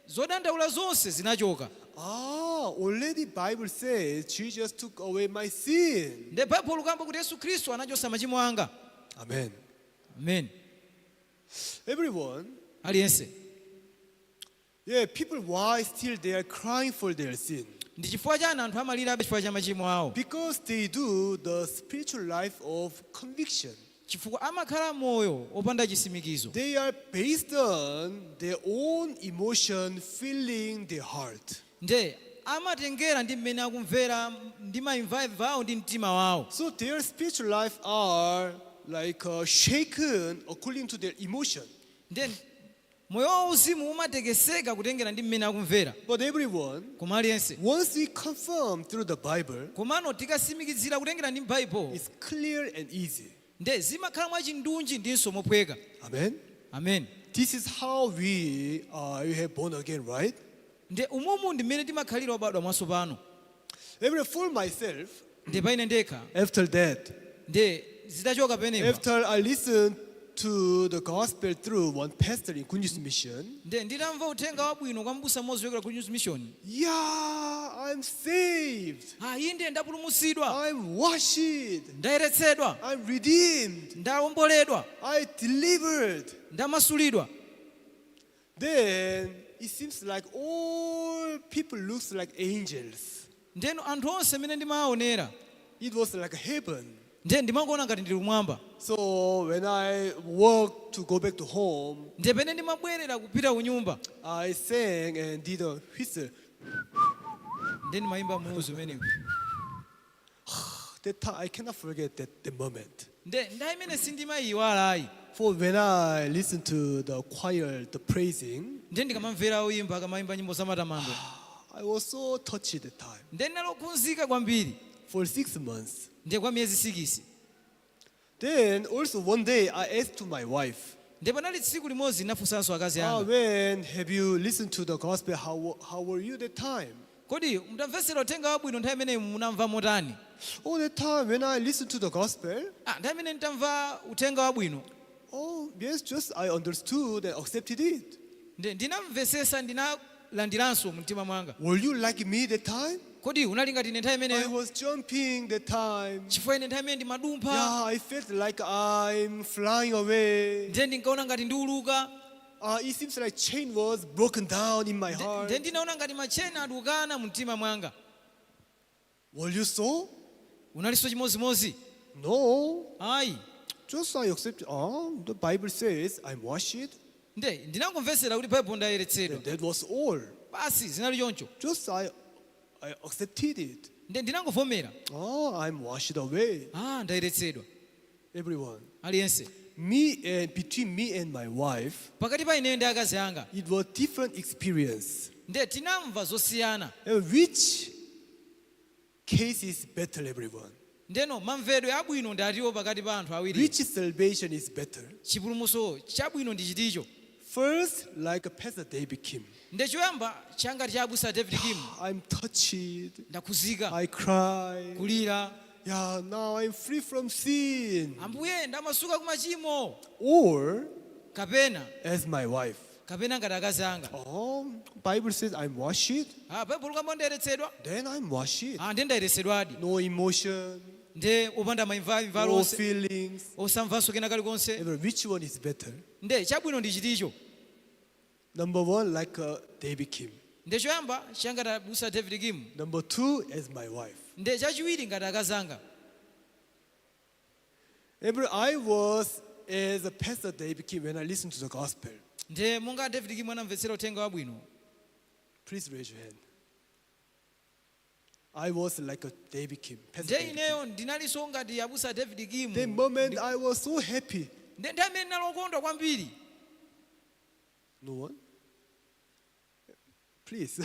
zodandaula zonse zinachoka. Ah, already Bible says Jesus took away my sin. Nde Baibulo kamba kuti Yesu Khristu anachotsa machimo anga. Amen. Amen. Everyone, Aliyense, yeah, people, why still they are crying for their sin? Ndi chifukwa chani anthu amalirabe chifukwa cha machimo awo? Because they do the spiritual life of conviction. Chifukwa amakhala moyo opanda chitsimikizo. They are based on their own emotion filling their heart. Nde amatengera ndi mmene akumvera ndi maimvaimva awo ndi mtima wawo. So their spiritual life are like shaken according to their emotion. Nde moyo wawo uzimu umatekeseka kutengera ndi mmene akumvera. But everyone, Koma aliyense, once we confirm through the Bible, komano tikatsimikizira kutengera ndi Baibulo, it's clear and easy. Nde zimakhala mwachindunji ndinso mophweka. Amen. Amen. This is how we have born again, right? Nde umumu ndi mmene timakhalira obadwa mwatsopano. Every for myself, Nde paine ndekha, after that, nde zitachoka penepa, after I listened to the gospel through one pastor in Good News Mission, nde nditamva uthenga wabwino kwa mbusa mmodzi wochokera ku News Mission, yeah, I'm saved. Ah, inde ndapulumutsidwa. I'm washed. Ndayeretsedwa. I'm redeemed. Ndawomboledwa. I delivered. Ndamasulidwa. Then it seems like all people looks like angels. Ndeno anthu onse amene ndimawaonera, It was like heaven. Nde ndimangoona ngati ndili kumwamba. So when I walked to go back to home, Nde pene ndimabwerera kupita ku nyumba, I sang and did a whistle. Nde ndimayimba muluzi umenewu. That time I cannot forget that moment. Nde nthawi imene sindimayiwala ayi. For when I listen to the choir, the praising, Nde ndikamamvera oyimba akamayimba nyimbo zamatamando, I was so touched that time. Nde ndinalokhunzika kwambiri. For 6 months. Nde kwa miyezi 6. Then also one day I asked to my wife, Nde panali tsiku limodzi ndinafunsanso akazi "Ah, anga, when have you listened to the gospel? How were you that time?" Kodi mutamvetsera uthenga wabwino nthawi imeneyi munamva motani? Oh, that time when I listened to the gospel, Ah, nthawi imene nditamva uthenga wabwino, oh, yes, just I understood and accepted it. Nde ndinamvesesa, ndina Ndinalandiranso mumtima mwanga. Were you like me that time? Kodi unali ngati ine nthawi I imeneyo? was jumping that time. Chifukwa ine nthawi imene ndimadumpha. Yeah, I felt like I'm flying away. Ndiye ndinkaona ngati ndiuluka. It seems like chain was broken down in my heart. Ndiye ndinaona ngati macheni adukana mumtima mwanga. Were you so? Unalinso chimozimozi? No. Ayi. Just I accept. Oh, the Bible says I'm washed. Nde ndinangomvetsera kuti Baibulo ndayeretsedwa. And that was all. Basi zinali choncho. Just I accepted it. Nde ndinangovomera. Oh, I'm washed away. Ah, ndayeretsedwa. Everyone. Aliyense. Me and between me and my wife, Pakati pa ineyo ndi akazi anga, it was different experience. nde tinamva zosiyana. And which case is better, everyone? Ndeno mamvedwe abwino ndi atiwo pakati pa anthu awiri? Which salvation is better? Chipulumutso chabwino ndi chiticho? First, like Pastor David Kim. Nde choyamba changati cha abusa David Kim. I'm touched. Ndakhuzika. I cry. Kulira. Yeah, now I'm free from sin. Ambuye, ndamasuka ku machimo. Or Kapena as my wife. Kapena ngati akazi anga. Oh, Bible says I'm washed. Ah, Baibulo kamba ndayeretsedwa. Then I'm washed. Ah, ndiye ndayeretsedwadi. No emotion, Nde opanda maimvaimva no lonse, feelings. osamvanso kena kalikonse. Everyone, which one is better? Nde chabwino ndi chiticho? Number one, like David Kim. Nde choyamba changati abusa David Kim. Number two, as my wife. Nde chachiwiri ngati akazanga. Every I was as a Pastor David Kim when I listened to the gospel. Nde monga David Kim anamvetsera uthenga wabwino. Please raise your hand. I was like a David Kim. Pastor Nde David Kim. ineyo ndinalinso ngati abusa David Kim. The moment I was so happy. Nde nthawi imene ndinalokondwa kwambiri. No one? Please.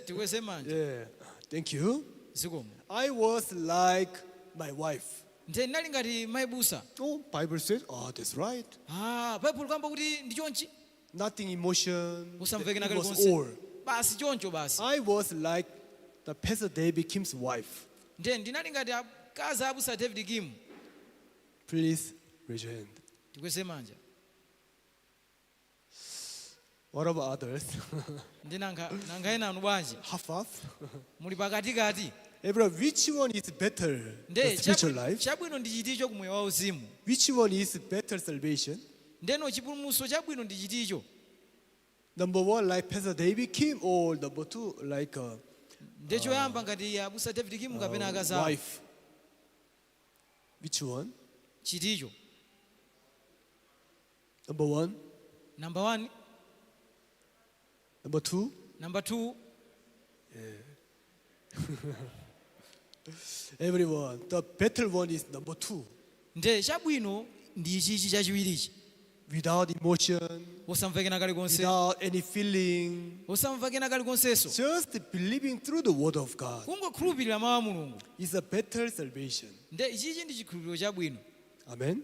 Tikweze manja. Yeah. Thank you. Zikomo. I was like my wife. Nde ndinali ngati mayibusa. Oh, Bible says, oh, that's right. Ah, Baibulo kamba kuti ndi chonchi. Nothing emotion. Usamveke na It was kalikonse. all. Basi choncho basi. I was like the Pastor David Kim's wife. Nde ndinali ngati akazi abusa David Kim. Please raise your hand. Tikweze manja. What about others? Ndi nanga ena anu bwanji? Half half. Muli pakatikati. Everyone, which one is better? Nde The spiritual life. chabwino ndi chiticho kumoyo wauzimu? Which one is better salvation? Ndeno chipulumutso chabwino ndi chiticho? Number one, like Pastor David Kim, or number two, like Nde choyamba ngati abusa David Kim kapena akazi awo? wife. Which one? Chiticho? Number one. Number one. Number two. Number two. Everyone, the better one is number two. Nde chabwino ndi ichichi chachiwirichi. Without emotion, Osamvekena kalikonse. Without any feeling, Osamvekena kalikonsenso. Just believing through the word of God Kungokhulupirira mawu a Mulungu. Is a better salvation. Nde ichichi ndi chikhulupiriro chabwino. Amen.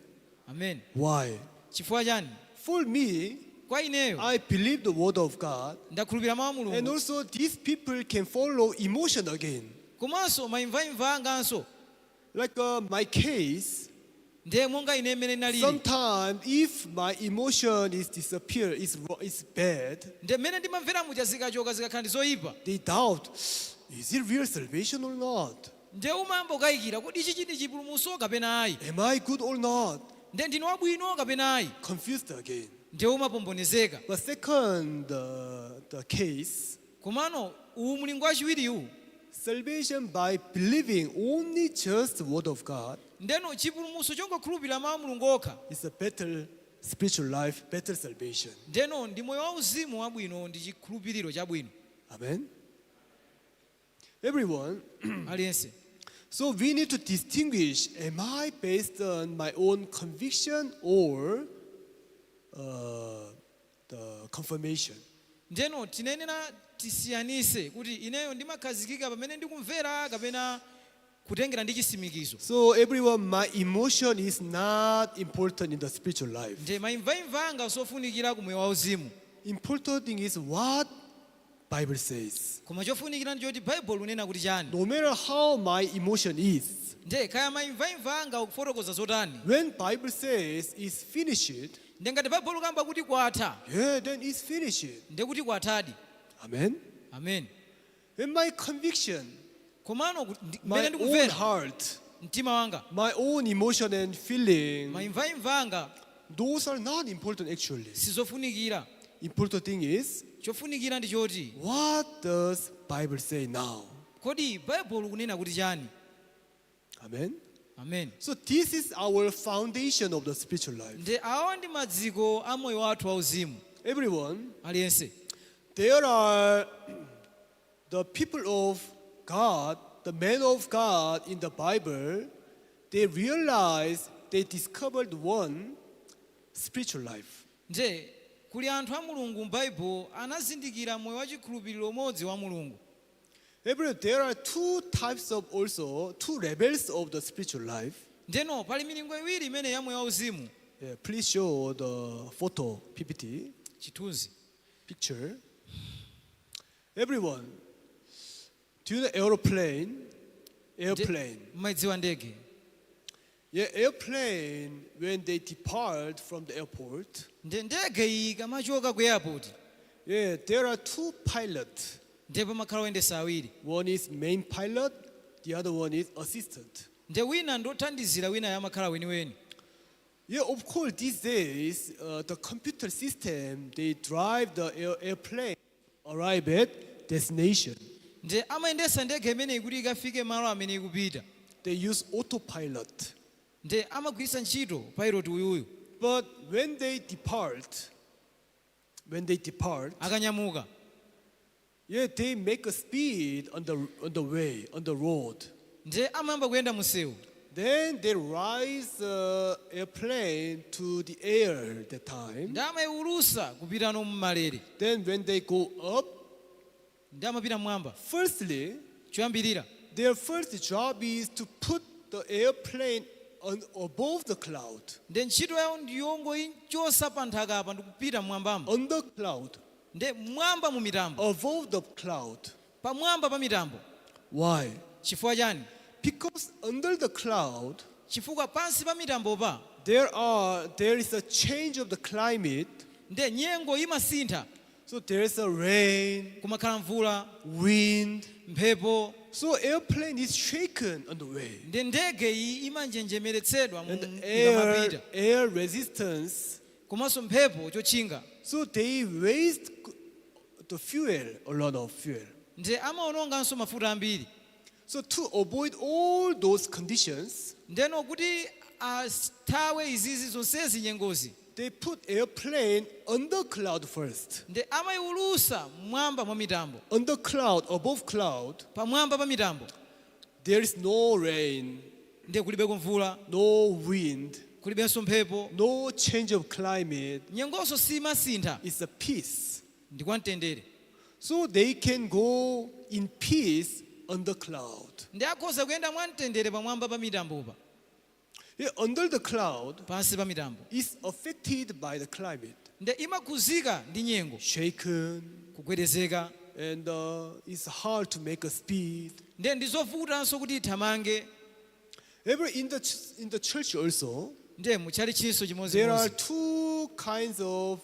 Amen. Why? Chifukwa chani? For me, Kwa ineyo, I believe the word of God, ndakhulupirira mawu a and Mulungu. Also these people can follow emotion again. Komanso maimvaimva anganso. Like my case, Nde monga ine mmene ndinalili, sometimes if my emotion is disappear, is bad, nde mmene ndimamvera muja zikachoka zikakhala ndi zoyipa, they doubt, is it real salvation or not? Nde umayamba kukayikira kuti ichi chindi chipulumutso kapena ayi. Am I good or not? Nde ndine wabwino kapena ayi? Confused again. Nde umapombonezeka. But second, the case, Komano uwu mlingo wachiwiriwu, salvation by believing only just the word of God ndeno chipulumutso chongokhulupirira mawu a Mulungu okha, is a better spiritual life, better salvation. Ndeno ndi moyo wauzimu wabwino ndi chikhulupiriro chabwino. Amen. Everyone, Aliyense. So we need to distinguish, am I based on my own conviction or the confirmation? Ndeno tinenera tisiyanise kuti ineyo ndimakhazikika pamene ndikumvera kapena kutengera ndi chisimikizo. So everyone, my emotion is not important in the spiritual life. Nde maimvaimva anga sofunikira ku moyo wauzimu. Important thing is what Bible says. Koma chofunikira ndi choti Baibulo lunena kuti chani. No matter how my emotion is, Nde kaya maimvaimva anga ukufotokoza zotani, when Bible says it's finished, nde ngati Baibulo kamba kuti kwatha, yeah, then it's finished. Nde kuti kwathadi. Amen. Amen. In my conviction, Komano my mmene own ndikumvera heart, mtima wanga, my own emotion and feeling, maimvaimva anga, those are not important actually. Sizofunikira. Important thing is, Chofunikira ndi choti, what does Bible say now? Kodi Baibulo kunena kuti chani? Amen. Amen. So this is our foundation of the spiritual life. Nde awa ndi maziko a moyo wathu wauzimu. Everyone, Aliyense, there are the people of God, the men of God in the Bible, they realized they discovered one spiritual life. Nde kuli anthu a Mulungu m'Baibulo anazindikira moyo wa chikhulupiriro umodzi wa Mulungu. Everyone, there are two types of also, two levels of the spiritual life. Ndeno pali milingo iwiri imene ya moyo wauzimu. Yeah, please show the photo, PPT, Chithunzi. Picture. Everyone, do you know aeroplane? Airplane. Mmayidziwa ndege? Yeah, airplane, when they depart from the airport, Nde ndege iyi ikamachoka ku airport, yeah, there are two pilots. Nde pamakhala oyendesa awiri. One is main pilot, the other one is assistant. Nde wina ndothandizira, wina amakhala weniweni. Yeah, of course, these days, the computer system, they drive the airplane, arrive at destination. Nde amayendesa ndege imeneyi kuti ikafike malo amene ikupita. They use autopilot. Nde amagwiritsa ntchito pilot uyuyu. But when they depart, Akanyamuka, yeah, they make a speed on the way, on the road. Nde amayamba kuyenda munsewu. Then they rise the airplane to the air that time. Nde amayiulusa kupitano mmalere. Then when they go up, Nde amapita mmwamba, firstly, choyambirira, their first job is to put the airplane on above the cloud. Nde ntchito yawo ndiyongoyichosa pa nthaka apa ndikupita mmwambamo. On the cloud. Nde mmwamba mu mitambo. Above the cloud. Pamwamba pa mitambo. Why? Chifukwa chani? Because under the cloud, Chifukwa pansi pa mitambopa, there is a change of the climate. Nde nyengo imasintha. So there is a rain, Kumakhala mvula, wind. Mphepo. So airplane is shaken on the way. Nde ndege iyi imanjenjemeretsedwa mu And the ikamapita. air resistance. Komanso mphepo chotchinga. So they waste the fuel, a lot of fuel. Nde amaononganso mafuta ambiri. So to avoid all those conditions, Ndeno kuti athawe izizi zonsezi nyengozi, they put airplane under cloud first. Nde amayiulusa mmwamba mwa mitambo. Under cloud, above cloud, Pamwamba pa mitambo, there is no rain, nde kulibeko mvula, no wind, kulibenso mphepo, no change of climate. Nyengonso simasintha. It's a peace. Ndi kwamtendere. So they can go in peace under cloud. Ndi akhoza kuyenda mwamtendere pamwamba pa mitambopa. Yeah, under the cloud Pansi pa mitambo is affected by the climate, nde imakhuzika ndi nyengo, shaken, kugwedezeka, and it's hard to make a speed. Nde ndizovutanso kuti ithamange. Every in the church also, Nde mutchalichinso there are chimodzimodzi, two kinds of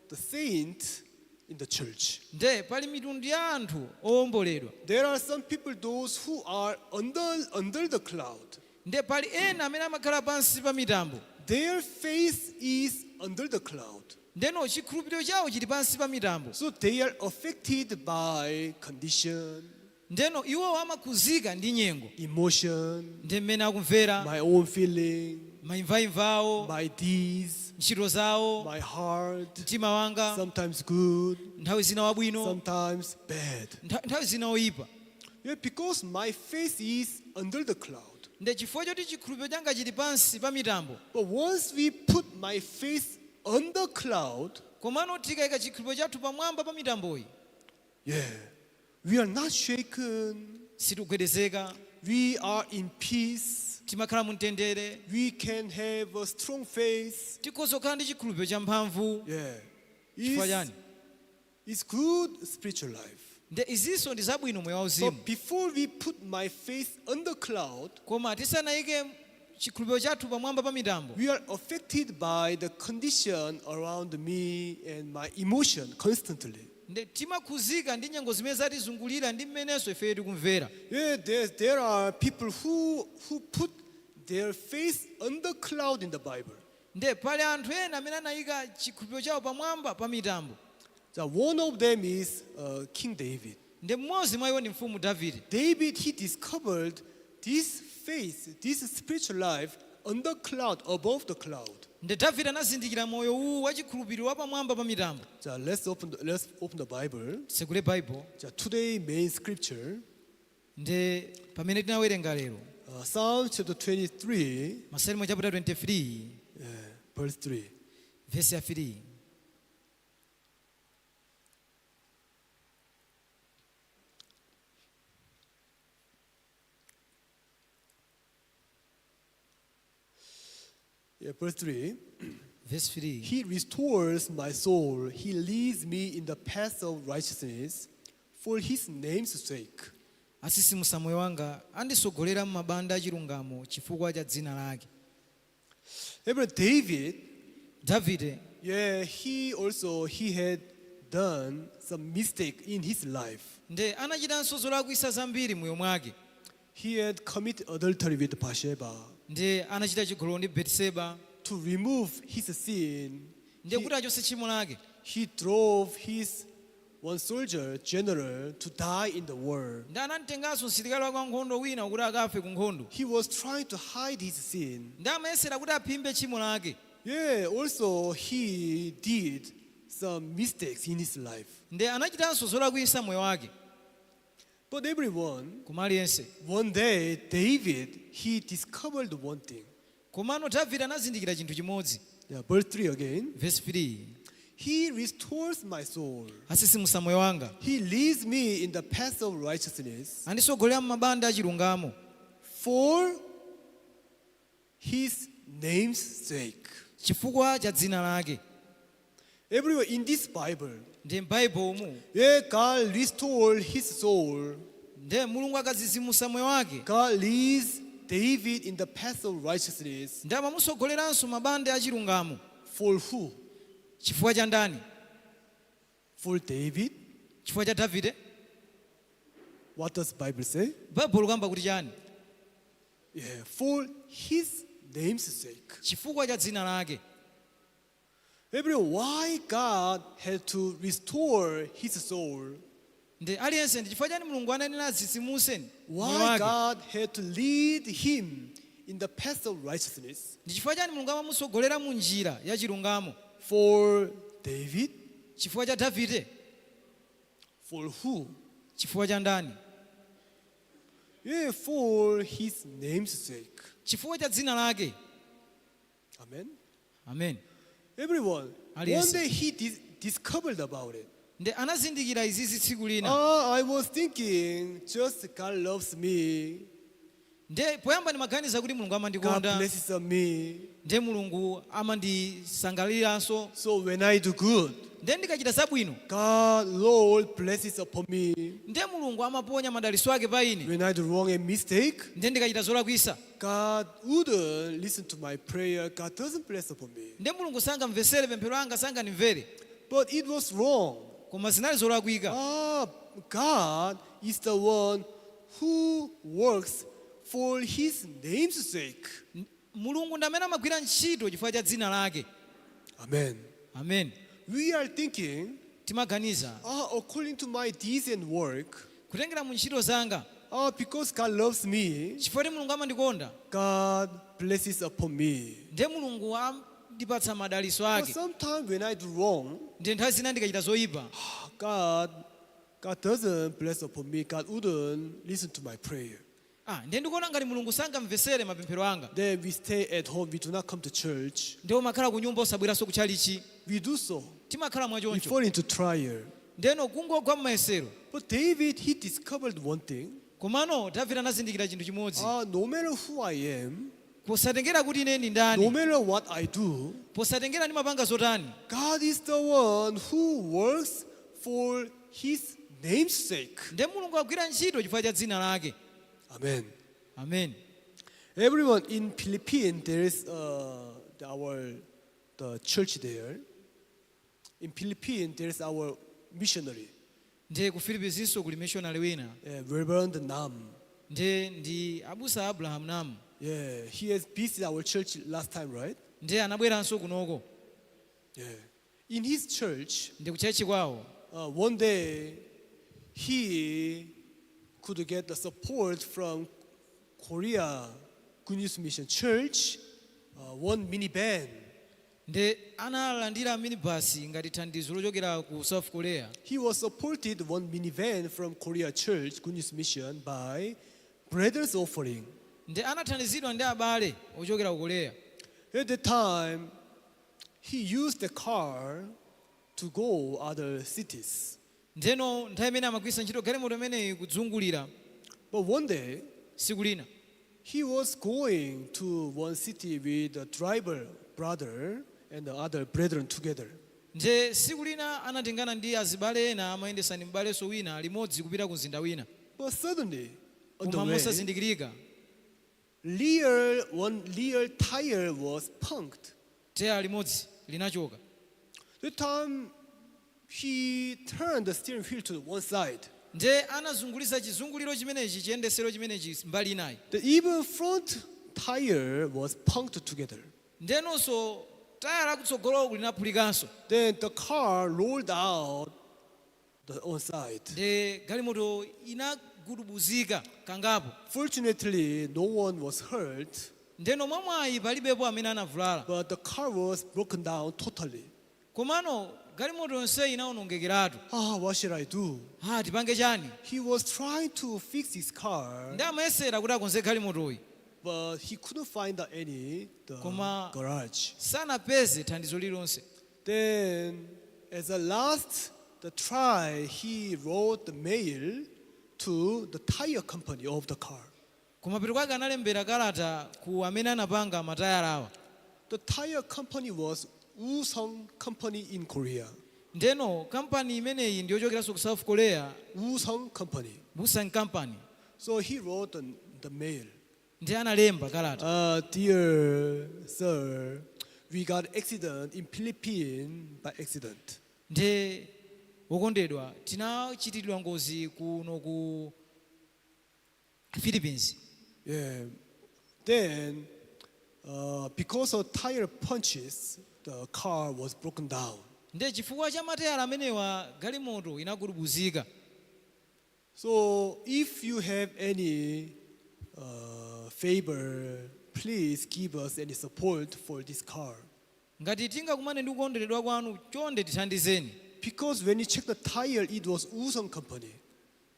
the saint in the church. Nde pali mitundu ya anthu owomboledwa. There are some people those who are under the cloud. Nde pali ena amene amakhala pansi pa mitambo. Their faith is under the cloud. Ndeno chikhulupiriro chawo chili pansi pa mitambo. So they are affected by condition, Ndeno iwowo amakhuzika ndi nyengo, emotion, ndi mmene akumvera, my own feeling, maimvaimva awo, my deeds, ntchito zawo, my heart, mtima wanga, sometimes good, nthawi zina wabwino, sometimes bad. Nthawi zina oyipa. Yeah, because my faith is under the cloud. Nde chifukwa choti chikhulupiriro changa chili pansi pa mitambo. But once we put my faith on the cloud, Komano tikayika chikhulupiriro chathu pamwamba pa mitamboyi, yeah, we are not shaken. Sitikugwedezeka. We are in peace. Timakhala mu mtendere. We can have a strong faith. Tikhoza kukhala ndi chikhulupiriro champhamvu. Yeah. Chifukwa It's, chani? it's good spiritual life. Nde izinso ndi zabwino moyo wauzimu. But before we put my faith on the cloud, Koma tisanayike chikhulupiriro chathu pamwamba pa mitambo, we are affected by the condition around me and my emotion constantly. Nde timakhuzika ndi nyengo zimene zatizungulira ndi mmenenso ifeyo tikumvera. Yeah, there are people who put their face on the cloud in the Bible. Nde pali anthu ena amene anayika chikhulupiriro chawo pamwamba pa mitambo. So one of them is King David. Nde mmodzi mwa iwo ndi mfumu Davide. David, he discovered this faith, this spiritual life on the cloud, above the cloud. Nde Davide anazindikira moyo uwu wachikhulupiriro wapamwamba pa mitambo. So let's open the Bible. Tsekule Bible. So today main scripture, Nde pamene tinawerenga lero, Psalm chapter 23, Masalimo chapter 23, verse 3. Verse ya 3. Yeah, verse 3. Verse 3. He restores my soul. He leads me in the path of righteousness for his name's sake. Atsitsimutsa moyo wanga, andisogolera m'mabanda achilungamo chifukwa cha dzina lake. Remember David, Davide, yeah, he also he had done some mistake in his life. Nde anachitanso zolakwisa zambiri moyo mwake. He had committed adultery with Bathsheba. Nde anachita chigololo ndi Betiseba. To remove his sin, Nde kuti achotse tchimo lake, he drove his one soldier general to die in the war. Ndi anamtenganso msilikali wake wankhondo wina kuti akafe ku nkhondo. He was trying to hide his sin. Ndi amayesera kuti aphimbe tchimo lake. Yeah, also he did some mistakes in his life. Ndi anachitanso zolakwisa moyo wake. But everyone, Koma aliyense, one day David, he discovered one thing. Komano Davide anazindikira chinthu chimodzi. Yeah, verse 3 again. Verse 3. He restores my soul. Atsitsimutsa moyo wanga. He leads me in the path of righteousness Andisogolera m'mabanda achilungamo for his name's sake. Chifukwa cha dzina lake. Everywhere in this Bible, Ndi m'baibulo umu, yeah, God restored his soul. Nde Mulungu akatsitsimutsa moyo wake, God leads David in the path of righteousness ndi amamusogoleranso mabanda achilungamo for who? Chifukwa cha ndani? For David? Chifukwa cha Davide? What does Bible say? Baibulo kamba kuti chani? Yeah, for his name's sake. Chifukwa cha dzina lake. Everyone, why God had to restore his soul? Ndi aliyense, ndi chifukwa chani Mulungu ananena atsitsimutse moyo Why wake? God had to lead him in the path of righteousness? Ndi chifukwa chani Mulungu amamusogolera mu njira ya chilungamo? For David? Chifukwa cha Davide? For who? Chifukwa cha ndani? Yeah, for his name's sake. Chifukwa cha dzina lake. Amen. Amen. Everyone, one Aliyense. Day he discovered about it. Ndi anazindikira izizi tsiku lina. Ah, I was thinking just God loves me. Nde poyamba ndimaganiza kuti Mulungu God amandikonda. Blesses on me. Nde Mulungu amandisangalaliranso. So when I do good, Nde ndikachita zabwino, God, Lord blesses upon me. Nde Mulungu amaponya madalitso ake pa ine. When I do wrong and mistake, Nde ndikachita zolakwisa, God wouldn't listen to my prayer. God doesn't bless upon me. Nde Mulungu sangamvesere pemphero anga, sangandimvere. But it was wrong. Koma zinali zolakwika. Ah, God is the one who works for his name's sake. Mulungu ndi amene amagwira ntchito chifukwa cha dzina lake. Amen. Amen. We are thinking, Timaganiza, ah, according to my deeds and work, kutengera mu ntchito zanga, ah, because God loves me, chifukwa kuti Mulungu amandikonda, God blesses upon me. Ndiye Mulungu amandipatsa madalitso But ake. sometimes when I do wrong, Ndiye nthawi zina ndikachita zoyipa, ah, God doesn't bless upon me. God wouldn't listen to my prayer. Ah, ndiye ndikuona ngati Mulungu sangamvesere mapemphero anga. Then we stay at home. We do not come to church. Ndiye umakhala ku nyumba osabweranso kutchalichi. We do so. Timakhala We mwachoncho. fall into trial. Ndeno kungogwa m'mayesero. But David, he discovered one thing. Komano Davide anazindikira chinthu chimodzi. Ah, no matter who I am, Posatengera kuti ine ndi ndani, no matter what I do, posatengera ndimapanga zotani, God is the one who works for his name's sake. Ndiye Mulungu agwira ntchito chifukwa cha dzina lake. Amen. Amen. Everyone in Philippines, there is our the church there. In Philippines, there is our missionary, Ndiye ku Philippines kuli missionary wina. Yeah, Reverend Nam. Ndiye ndi abusa Abraham Nam. Yeah, he has visited our church last time, right? Ndiye anabweranso kunoko. Yeah. In his church, Ndi ku church kwawo, one day he could get the support from Korea Good News Mission Church, one minivan. Ndi analandira minibus ngati thandizo lochokera ku South Korea. He was supported one minivan from Korea Church Good News Mission by brothers offering. Ndi anathandizidwa ndi abale ochokera ku Korea. At the time, he used the car to go other cities. Ndeno nthawi imene amagwiritsa ntchito galimoto imeneyi kudzungulira. But one day, Tsiku lina, he was going to one city with a driver brother and the other brethren together. Nje tsiku lina anatengana ndi azibale ena amayendesa ndi m'balenso wina limodzi kupita ku mzinda wina. But suddenly, on the Koma way, mosazindikirika, one rear tire was punked. Teya limodzi linachoka. The time he turned the steering wheel to one side. Nje anazungulitsa chizunguliro chimenechi chiyendesero chimenechi mbali inayi. The even front tire was punked together. Ndenonso taya lakutsogolo linaphulikanso. Then the car rolled out the one side. Nde galimoto inagudubuzika kangapo. Fortunately, no one was hurt, Ndeno mwamwayi palibepo amene anavulala, but the car was broken down totally. Komano galimoto yonseyi inawonongekeratu. Ah, what should I do? Ha, tipange chani? He was trying to fix his car, Ndi amayesera kuti akonze galimotoyi, but he couldn't find any the Koma- garage. Sanapeze thandizo lililonse. Then, as a last the try, he wrote the mail to the tire company of the car. Kumapeto kwake analembera kalata ku amene anapanga matayala awa. The tire company was Woosung Company in Korea. Ndeno kampani imeneyi ndiyochokeranso ku South Korea. Woosung Company. Busan Company. So he wrote the mail. Ndi analemba kalata. Dear sir, we got accident in Philippines by accident. Nde wokondedwa, tinachitidwa ngozi kuno ku Philippines. Yeah. Then, because of tire punches, the car was broken down. Nde chifukwa cha matayala amenewa galimoto inagudubuzika. So if you have any favor, please give us any support for this car. Ngati tingakumane ndi kukondweredwa kwanu, chonde tithandizeni. Because when you check the tire, it was Woosung Company.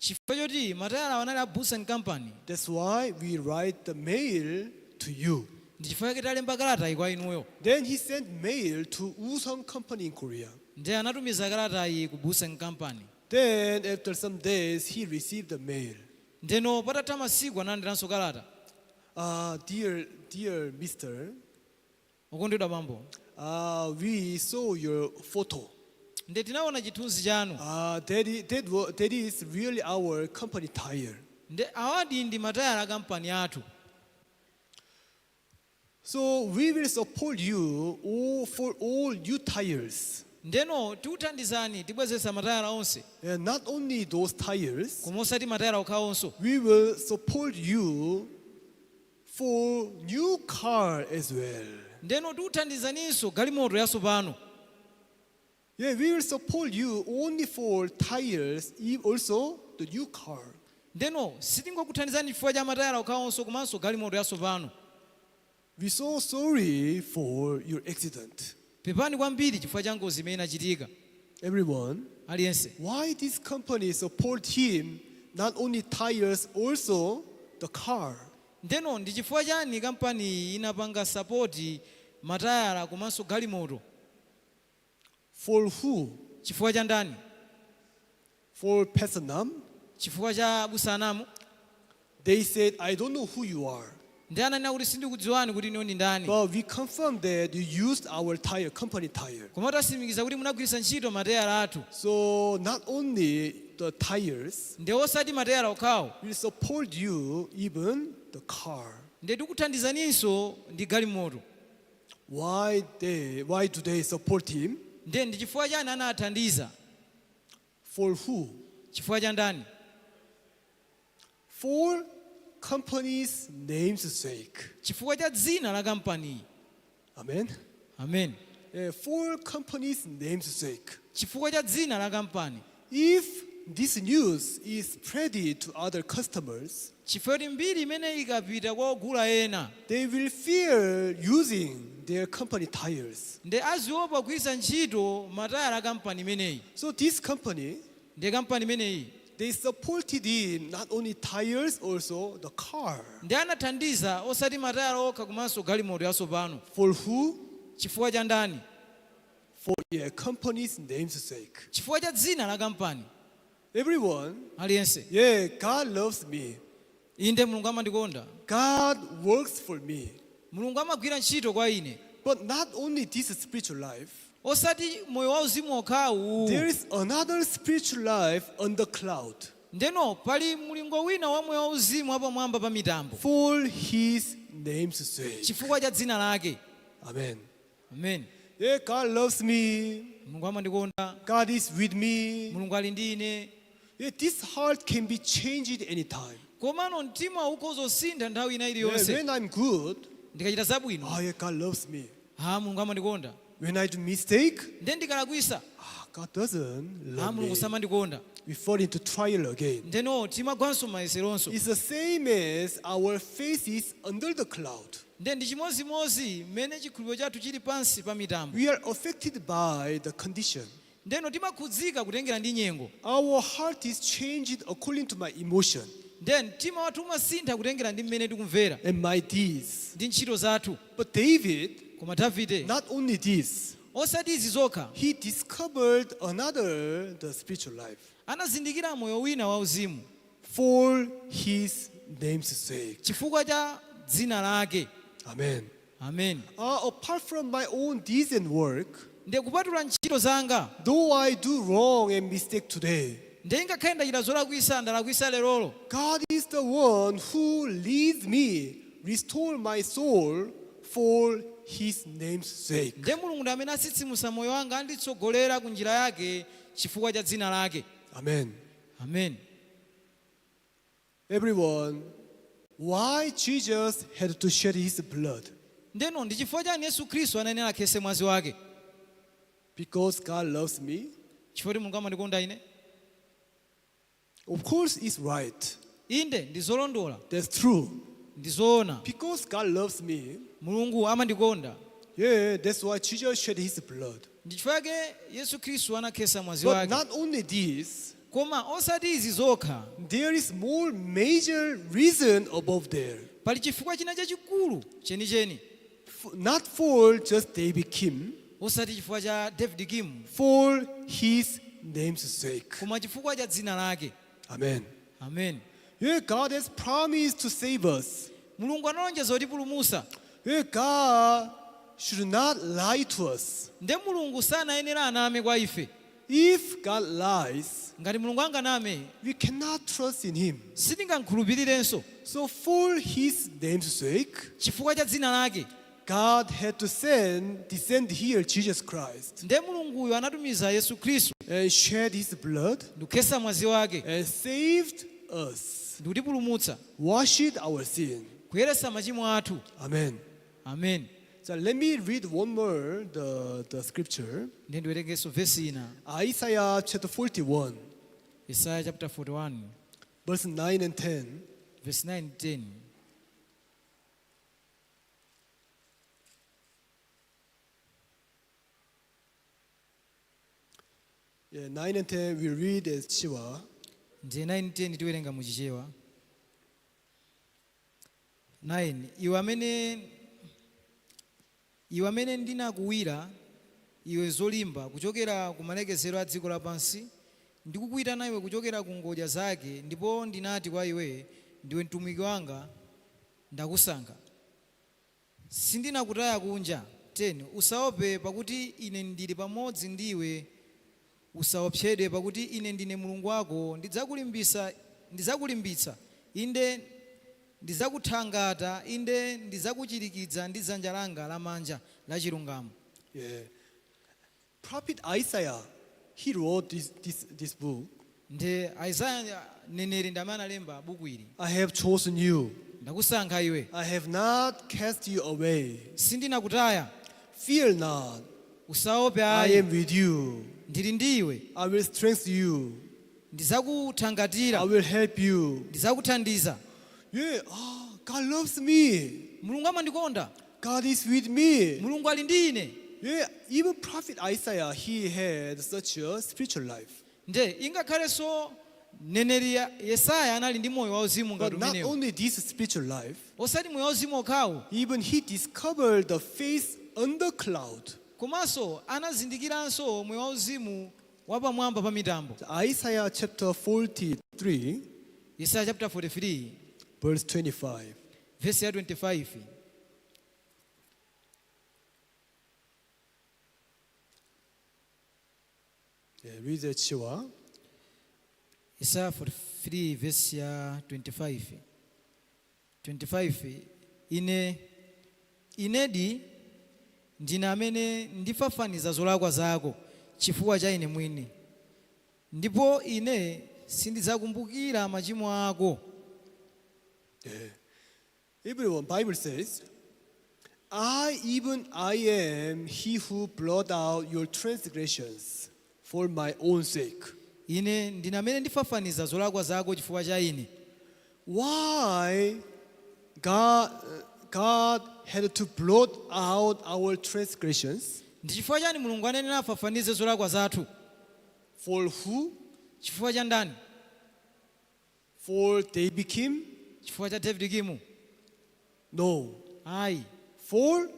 Chifukwa choti matayala anali a Busan Company. That's why we write the mail to you. Ndi chifukwa chake talemba kalatayi kwa inuyo. Then he sent mail to Woosung Company in Korea. Ndi anatumiza kalatayi ku Busan Company. Then after some days, he received the mail. Ndeno patatha masiku analandiranso kalata. Dear Mister, Okondedwa bambo, we saw your photo. Nde tinaona chithunzi chanu. That is really our company tire. Nde awadi ndi matayala a kampani athu. So we will support you for all new tires. Ndeno tikuthandizani tibwezesa matayala onse. And not only those tires, Koma osati matayala okhawonso, we will support you for new car as well. Ndeno tikuthandizaninso galimoto yatsopano. Yeah, we will support you only for tires, also the new car. Ndeno sitingokuthandizani chifukwa cha matayala okhawonso komanso galimoto yatsopano. We so sorry for your accident. Pepani kwambiri chifukwa cha ngozi imene inachitika. Everyone, Aliyense, why this company support him not only tires, also the car? Ndeno ndi chifukwa chani kampani iyi inapanga support matayala komanso galimoto? For who? Chifukwa cha ndani? For Pastor Nam? Chifukwa cha abusa a Nam? They said, "I don't know who you are." Ndi ananena kuti sindikudziwani kuti inu ndi ndani. But we confirmed that you used our tire, company tire. Koma tatsimikiza kuti munagwiritsa ntchito matayala athu. So not only the tires, Ndi osati matayala okhawo, we support you even the car. Ndi tikuthandizaninso ndi galimoto. Why do they support him? Ndiye ndi chifukwa chani anathandiza? For who? Chifukwa cha ndani? For company's name's sake. Chifukwa cha dzina la kampaniyi. Amen. Amen. Yeah, for company's name's sake. Chifukwa cha dzina la kampani. If this news is spread to other customers, Chifukwa kuti mbiri imene ikapita kwa ogula ena, they will fear using their company tires. Ndi aziopa kugwiritsa ntchito matayala a kampani imeneyi. So this company, Ndi kampani imeneyi, they supported him not only tires, also the car. Ndi anathandiza osati matayala okha komanso galimoto yatsopano. For who? Chifukwa cha ndani? For, yeah, company's name's sake. Chifukwa cha dzina la kampani. Everyone, Aliyense, yeah, God loves me. Inde, Mulungu amandikonda. God works for me. Mulungu amagwira ntchito kwa ine. But not only this spiritual life, Osati moyo wauzimu okhawu, there is another spiritual life on the cloud ndeno pali mulingo wina wa moyo wauzimu wapamwamba pa mitambo for his name's sake. Chifukwa cha dzina lake. Amen. Amen. Yeah, God loves me. Mulungu amandikonda. God is with me. Mulungu ali ndi ine. Yeah, this heart can be changed anytime. Komano mtima ukhoza kusintha nthawi ina Yeah, iliyonse. when I'm good, Ndikachita zabwino, oh yeah, God loves me. Ha, Mulungu amandikonda. When I do mistake, Nde ndikalakwisa, ah, God doesn't ha, love Mulungu me. samandikonda. We fall into trial again. Ndeno timagwanso mayeseronso. It's the same as our faith is under the cloud. Nde ndi chimozimozi mmene chikhulupiriro chathu chili pansi pa mitambo. We are affected by the condition. Ndeno timakhudzika kutengera ndi nyengo. Our heart is changed according to my emotion Nde mtima wathu umasintha kutengera ndi mmene tikumvera and my deeds. ndi ntchito zathu. But David, Koma Davide, not only this, osati izi zokha, he discovered another the spiritual life anazindikira moyo wina wauzimu for his name's sake. Chifukwa cha dzina lake. Amen. Amen. Apart from my own deeds and work, Nde kupatula ntchito zanga, though I do wrong and mistake today, nde ngakhale ndachita zolakwisa, ndalakwisa lerolo, God is the one who leads me, restore my soul for his name's sake. Nde Mulungu ndi amene atsitsimutsa moyo wanga, anditsogolera ku njira yake chifukwa cha dzina lake. Amen. Amen. Everyone, why Jesus had to shed his blood? Ndeno ndi chifukwa chani Yesu Khristu anayenera akhetse mwazi wake? Because God loves me? Chifukwa kuti Mulungu amandikonda ine? Of course, it's right. Inde, ndi zolondola. That's true. Ndi zoona. Because God loves me, Mulungu amandikonda, yeah, that's why Jesus shed his blood. ndi chifukwa chake Yesu Khristu anakhetsa mwazi But wake. not only this, Koma osati izi zokha, there is more major reason above there. Pali chifukwa china chachikulu chenicheni. Not for just David Kim, Osati chifukwa cha David Kim, for his name's sake. Koma chifukwa cha dzina lake. Amen. Amen. Yeah, God has promised to save us. Mulungu analonjeza kutipulumutsa. Yeah, God should not lie to us. Nde Mulungu sanayenera aname kwa ife. If God lies, Ngati Mulungu anganame, we cannot trust in him. Sitingamkhulupirirenso. So for his name's sake, Chifukwa cha dzina lake, God had to descend here Jesus Christ nde Mulunguyo anatumiza Yesu Khristu and shed his blood ndikukhetsa mwazi wake and saved us, ndikutipulumutsa, washed our sin. Kuyeretsa machimo athu. Amen. Amen. So let me read one more the scripture. Ndiye ndiwerengenso vesi ina. Isaiah chapter 41, Isaiah chapter 41, verse 9 and 10. Verse 9 10. Yeah, 9 and 10 we read as Chichewa. Ndiye 9 10 tiwerenga muchichewa. 9 Iwe amene ndinakuwira iwe zolimba kuchokera ku malekezero a dziko lapansi, ndikukuyitana iwe kuchokera ku ngodya zake, ndipo ndinati kwa iwe, ndiwe mtumiki wanga, ndakusankha, sindinakutaya kunja. 10 Usaope, pakuti ine ndili pamodzi ndiwe, usaopsedwe, pakuti ine ndine Mulungu wako, ndidzakulimbisa, ndidzakulimbitsa, inde ndidzakuthangata, inde ndidzakuchirikiza ndi dzanja langa lamanja la chilungamo. Yeah. Prophet Isaiah, He wrote this book. Ndi Isaya mneneri ndi amene analemba buku ili. I have chosen you. Ndakusankha iwe. I have not cast you away. Sindinakutaya. Fear not. Usaope I ayi. Am with you. Ndili ndi iwe. I will strengthen you. I Ndidzakuthangatira. Will help you. Ndidzakuthandiza. Yeah, ah, God loves me. Mulungu amandikonda. God is with me. Mulungu ali ndi ine. Yeah, even Prophet Isaiah, he had such a spiritual life. Nde ingakhalenso mneneri Yesaya anali ndi moyo wauzimu ngati But not umenewo. Only this spiritual life, Osati moyo wauzimu okhawo, even he discovered the faith under cloud. Komanso anazindikiranso moyo wauzimu wapamwamba pa mitambo. Isaiah chapter 43, Yesaya chapter 43, verse 25. Verse ya 25. Yeah, read the Chichewa. Yesaya 43 verse ya 25, 25: Ine inedi ndine amene ndifafaniza zolakwa zako chifukwa cha ine mwini, ndipo ine sindidzakumbukira machimo ako. Yeah. Everyone, Bible says, "I, even I am he who blot out your transgressions for my own sake." Ine ndine amene ndifafaniza zolakwa zako chifukwa cha ine. Why God had to blot out our transgressions? Ndi chifukwa chani Mulungu anenera afafanize zolakwa zathu? For who? Chifukwa cha ndani? For David Kim? Chifukwa cha David Kimu? No. Ayi. For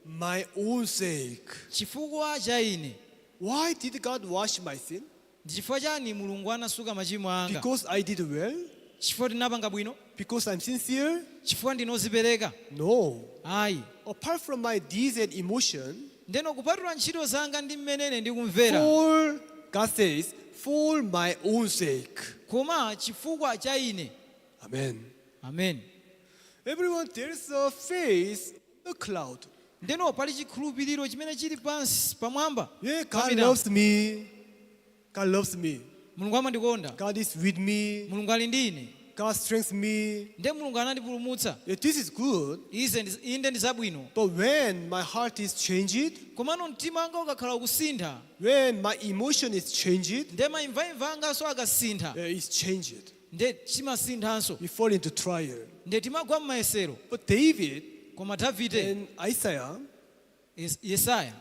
my own sake. Chifukwa cha ine. Why did God wash my sin? Ndi chifukwa chani Mulungu anasuka machimo anga? Because I did well? Chifukwa tinapanga bwino? Because I'm sincere? Chifukwa ndinozipereka? No. Ayi. Apart from my deeds and emotion, Ndeno kupatula ntchito zanga ndi mmene ndikumvera, for God says, for my own sake. Koma chifukwa cha ine. Amen. Amen. Everyone, there's a faith in the cloud. Ndeno pali chikhulupiriro chimene chili pansi pamwamba Yeah, God pa mitambo. Loves me. God loves me. Mulungu amandikonda. God is with me. Mulungu ali ndi ine. God strengthens me. Nde Mulungu anandipulumutsa. Yeah, this is good. Ize inde ndi zabwino. But when my heart is changed, Komano mtima wanga ukakhala ukusintha, when my emotion is changed, nde maimvaimva anganso akasintha, yeah, it's changed. Nde chimasinthanso. We fall into trial. Nde timagwa m'mayesero. But David Koma Davide and Isaiah, Yesaya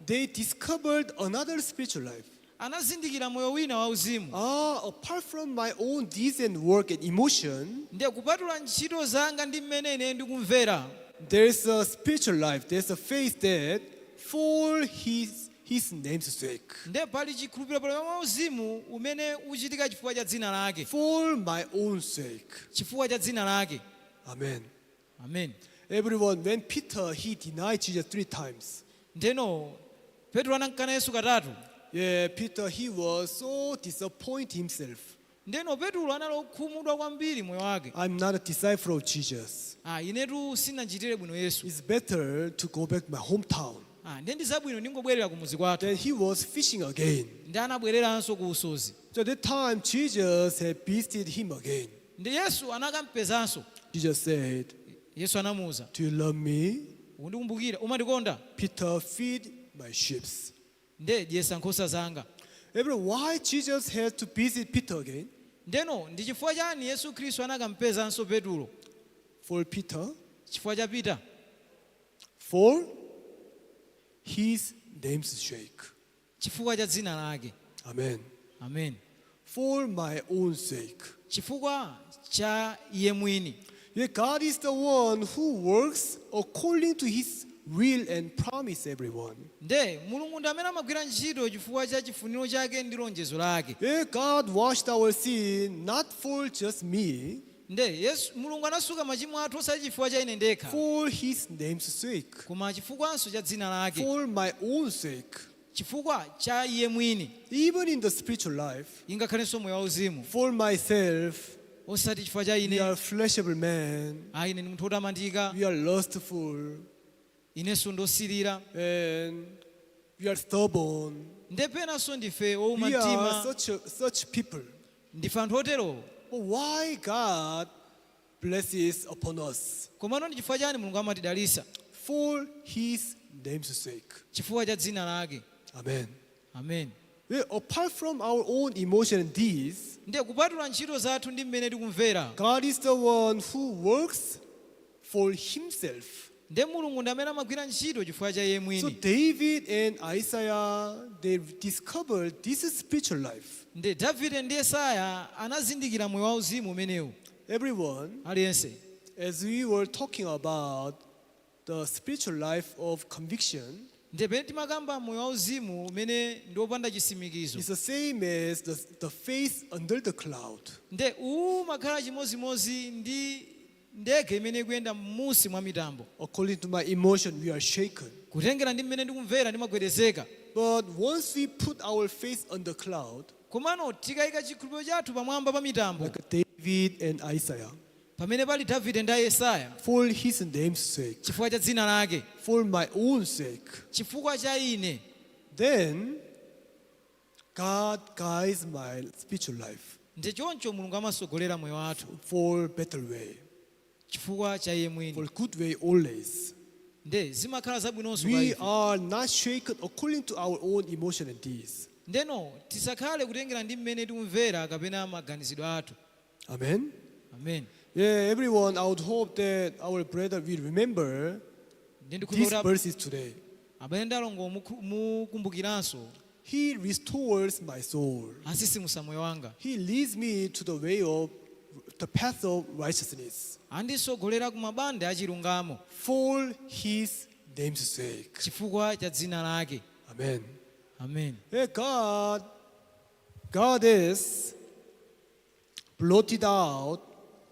they discovered another spiritual life. Anazindikira moyo wina wauzimu. Ah, apart from my own deeds and work and emotion, Ndiye kupatula ntchito zanga ndi mmene ine ndikumvera, there's a spiritual life. There's a faith that for his name's sake, ndiye pali chikhulupiriro pali wauzimu umene uchitika chifukwa cha dzina lake. For my own sake. Chifukwa cha dzina lake. Amen. Amen. Everyone, when Peter he denied Jesus three times. Ndeno Petro anamkana Yesu katatu. Yeah, Peter he was so disappointed himself. Ndeno Petro anali okhumudwa kwambiri moyo wake. I'm not a disciple of Jesus. Ah, inetu sinachitire bwino Yesu. It's better to go back to my hometown. Ah, ndiye ndi zabwino ndingobwerera kumuzi kwathu. Then he was fishing again. Ndi anabwereranso ku usodzi. So at that time, Jesus had visited him again. Ndi Yesu anakampezanso. Jesus said, Yesu anamuwuza, "Do you love me?" Undikumbukira, umandikonda? "Peter, feed my sheep." Nde dyesa nkhosa zanga. Everyone, why Jesus had to visit Peter again? Ndeno ndi chifukwa chani Yesu Khristu anakampezanso Petulo? For Peter, Chifukwa cha Peter? For his name's sake. Chifukwa cha dzina lake. Amen. Amen. For my own sake. Chifukwa cha iye mwini. Yeah, God is the one who works according to his will and promise, everyone. Nde Mulungu ndi amene amagwira ntchito chifukwa cha chifuniro chake ndi lonjezo lake. Yeah, God washed our sin not for just me, Nde Yesu Mulungu anasuka machimo athu osati chifukwa cha ine ndekha, for his name's sake, koma chifukwanso cha dzina lake, for my own sake. Chifukwa cha iye mwini. Even in the spiritual life, ingakhalenso moyo wauzimu, for myself, osati chifukwa cha we ine. Are fleshable men, Ah, ine ndi munthu wotamandika, we are lustful, inenso ndosirira, and We are stubborn. Nde penanso ndife owuma We are mtima. such people. Ndife anthu oterowo. But why God blesses upon us? Komano ndi chifukwa chani Mulungu amatidalisa? For His name's sake. Chifukwa cha dzina lake. Amen. Amen. Well, apart from our own emotion and deeds, Ndiye kupatula ntchito zathu ndi mmene tikumvera, God is the one who works for Himself. Ndiye Mulungu ndi amene amagwira ntchito chifukwa cha iye So mwini. David and Isaiah, they discovered this spiritual life. Ndiye Davide ndi Yesaya anazindikira moyo wauzimu umenewu. Everyone, Aliyense, as we were talking about the spiritual life of conviction, ndiye pamene timakamba moyo wauzimu umene ndi wopanda chisimikizo, it's the same as the face under the cloud. Ndiye uwu umakhala chimozimozi ndi ndege imene ikuyenda m'munsi mwa mitambo. According to my emotion, we are shaken. Kutengera ndi mmene ndikumvera ndimagwedezeka. But once we put our face on the cloud, Komano tikayika chikhulupiriro chathu pamwamba pa mitambo, like David and Isaiah, pamene pali Davide ndi Yesaya, for his name's sake, chifukwa cha dzina lake, for my own sake, chifukwa cha ine, then God guides my spiritual life ndi choncho Mulungu amasogolera moyo wathu for better way, chifukwa cha iye mwini. For good way always. Nde zimakhala zabwinonso kwa We ife. are not shaken according to our own emotion and deeds. Ndeno tisakhale kutengera ndi mmene tikumvera kapena maganizidwe athu. Amen. Amen. Yeah, everyone, I would hope that our brother will remember Ndi these ndikhulupirira verses today. Abale ndi alongo mukumbukiranso. He restores my soul. Asisimusa moyo wanga. He leads me to the way of the path of righteousness Andisogolera ku mabande achilungamo for his name's sake. Chifukwa cha dzina lake. Amen. Amen. Yeah, God is blotted out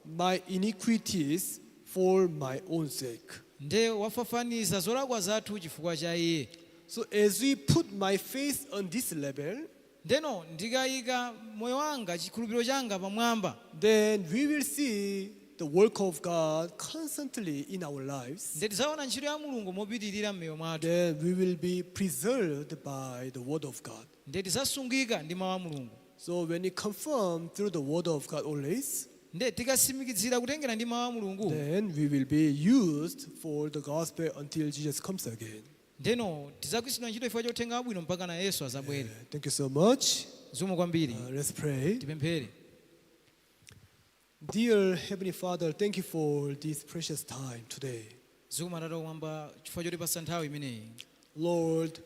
my iniquities for my own sake. Nde wafafaniza zolakwa zathu chifukwa cha iye. So as we put my faith on this level, Ndeno ndikayika moyo wanga chikhulupiriro changa pamwamba, then we will see the work of God constantly in our lives. Nde tidzaona ntchito ya Mulungu mopitirira m'miyoyo mwathu. Then we will be preserved by the word of God. Nde tidzasungika ndi mawu a Mulungu. So when we confirm through the word of God always, Nde tikasimikizira kutengera ndi mawu a Mulungu, then we will be used for the gospel until Jesus comes again. Ndeno tidzagwiritsidwa ntchito chifukwa cha uthenga wabwino mpaka na Yesu azabwere. Thank you so much. Zikomo kwambiri. Let's pray. Tipemphere. Dear Heavenly Father, thank you for this precious time today. Zikomo Atate kumwamba chifukwa chotipatsa nthawi imeneyi. Lord,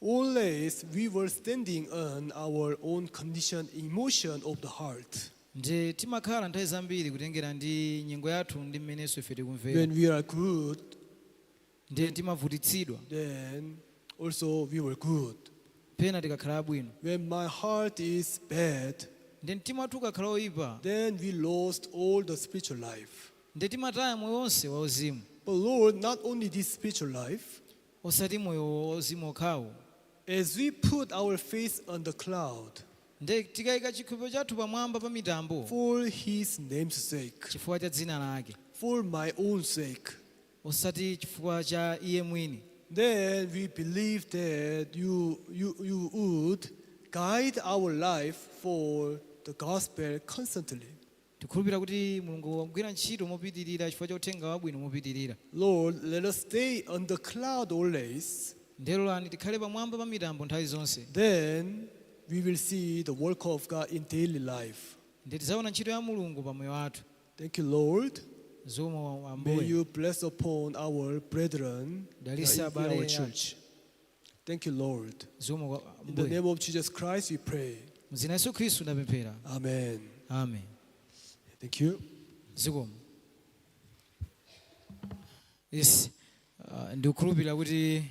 always we were standing on our own condition, emotion of the heart. Nde timakhala nthawi zambiri kutengera ndi nyengo yathu ndi mmenenso ife tikumvera. When we are good, Nde timavutitsidwa. Then also we were good. Pena tikakhala abwino. When my heart is bad, Nde mtima wathu ukakhala oyipa, then we lost all the spiritual life. Nde timataya moyo wonse wauzimu. But Lord, not only this spiritual life, Osati moyo wauzimu okhawo, as we put our face on the cloud nde tikayika chikhulupiriro chathu pamwamba pa mitambo for His name's sake, chifukwa cha dzina lake, for my own sake, osati chifukwa cha iye mwini, then we believe that you would guide our life for the gospel constantly. Tikhulupirira kuti Mulungu wagwira ntchito mopitirira chifukwa cha uthenga wabwino mopitirira. Lord, let us stay on the cloud always. Nde lolani tikhale pamwamba pa mitambo nthawi zonse. Then we will see the work of God in daily life. Nde tidzaona ntchito ya Mulungu pa moyo wathu. Thank you, Lord. Zikomo May Ambuye. You bless upon our brethren Dalisa in abale our athu. church. Thank you, Lord. Zikomo kwa In the Ambuye. name of Jesus Christ, we pray. Mzina Yesu Khristu ndapemphera. Amen. Amen. Thank you. Zikomo. Yes, ndikukhulupirira kuti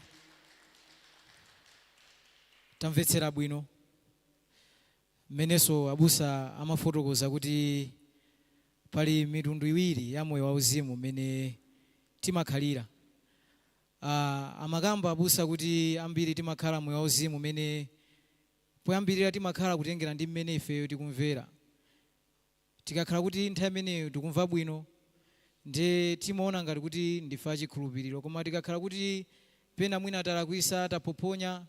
tamvetsera bwino mmenenso abusa amafotokoza kuti pali mitundu iwiri ya moyo wauzimu mmene timakhalira. Amakamba abusa kuti ambiri timakhala moyo wauzimu mmene poyambirira timakhala kutengera ndi mmene ifeyo tikumvera. Tikakhala kuti nthawi imeneyo tikumva bwino ndiye timaona ngati kuti ndife achikhulupiriro, koma tikakhala kuti Pena mwina talakwisa, taphophonya,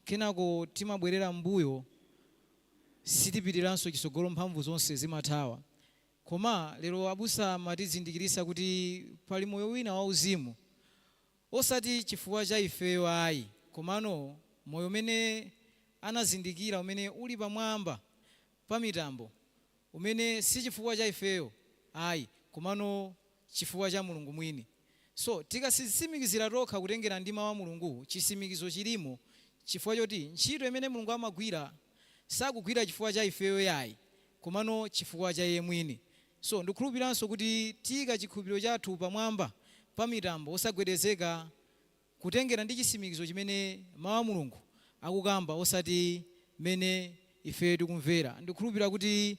kenako timabwerera mbuyo, sitipitiranso chisogolo, mphamvu zonse zimathawa. Koma lero abusa amatizindikirisa kuti pali moyo wina wauzimu, osati chifukwa cha ifeyo ayi, komano moyo umene anazindikira umene uli pamwamba pa mitambo, umene si chifukwa cha ifeyo ayi, komano chifukwa cha Mulungu mwini. So tikasitsimikizira tokha kutengera ndi mawu a Mulungu, chisimikizo chilimo, chifukwa choti ntchito imene Mulungu amagwira sakugwira chifukwa cha ifeyo yayi, komano chifukwa cha iye mwini. So ndikukhulupiranso kuti tiyika chikhulupiriro chathu pamwamba pa mitambo, osagwedezeka, kutengera ndi chisimikizo chimene mawu a Mulungu akukamba, osati mene ife tikumvera. Ndikukhulupirira kuti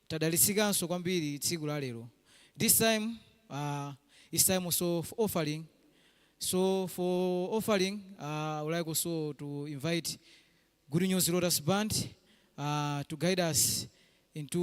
tadalitsikanso kwambiri tsiku la lero. This time it's time also for offering. So for offering, I would like also to invite Good News Lotus Band to guide us into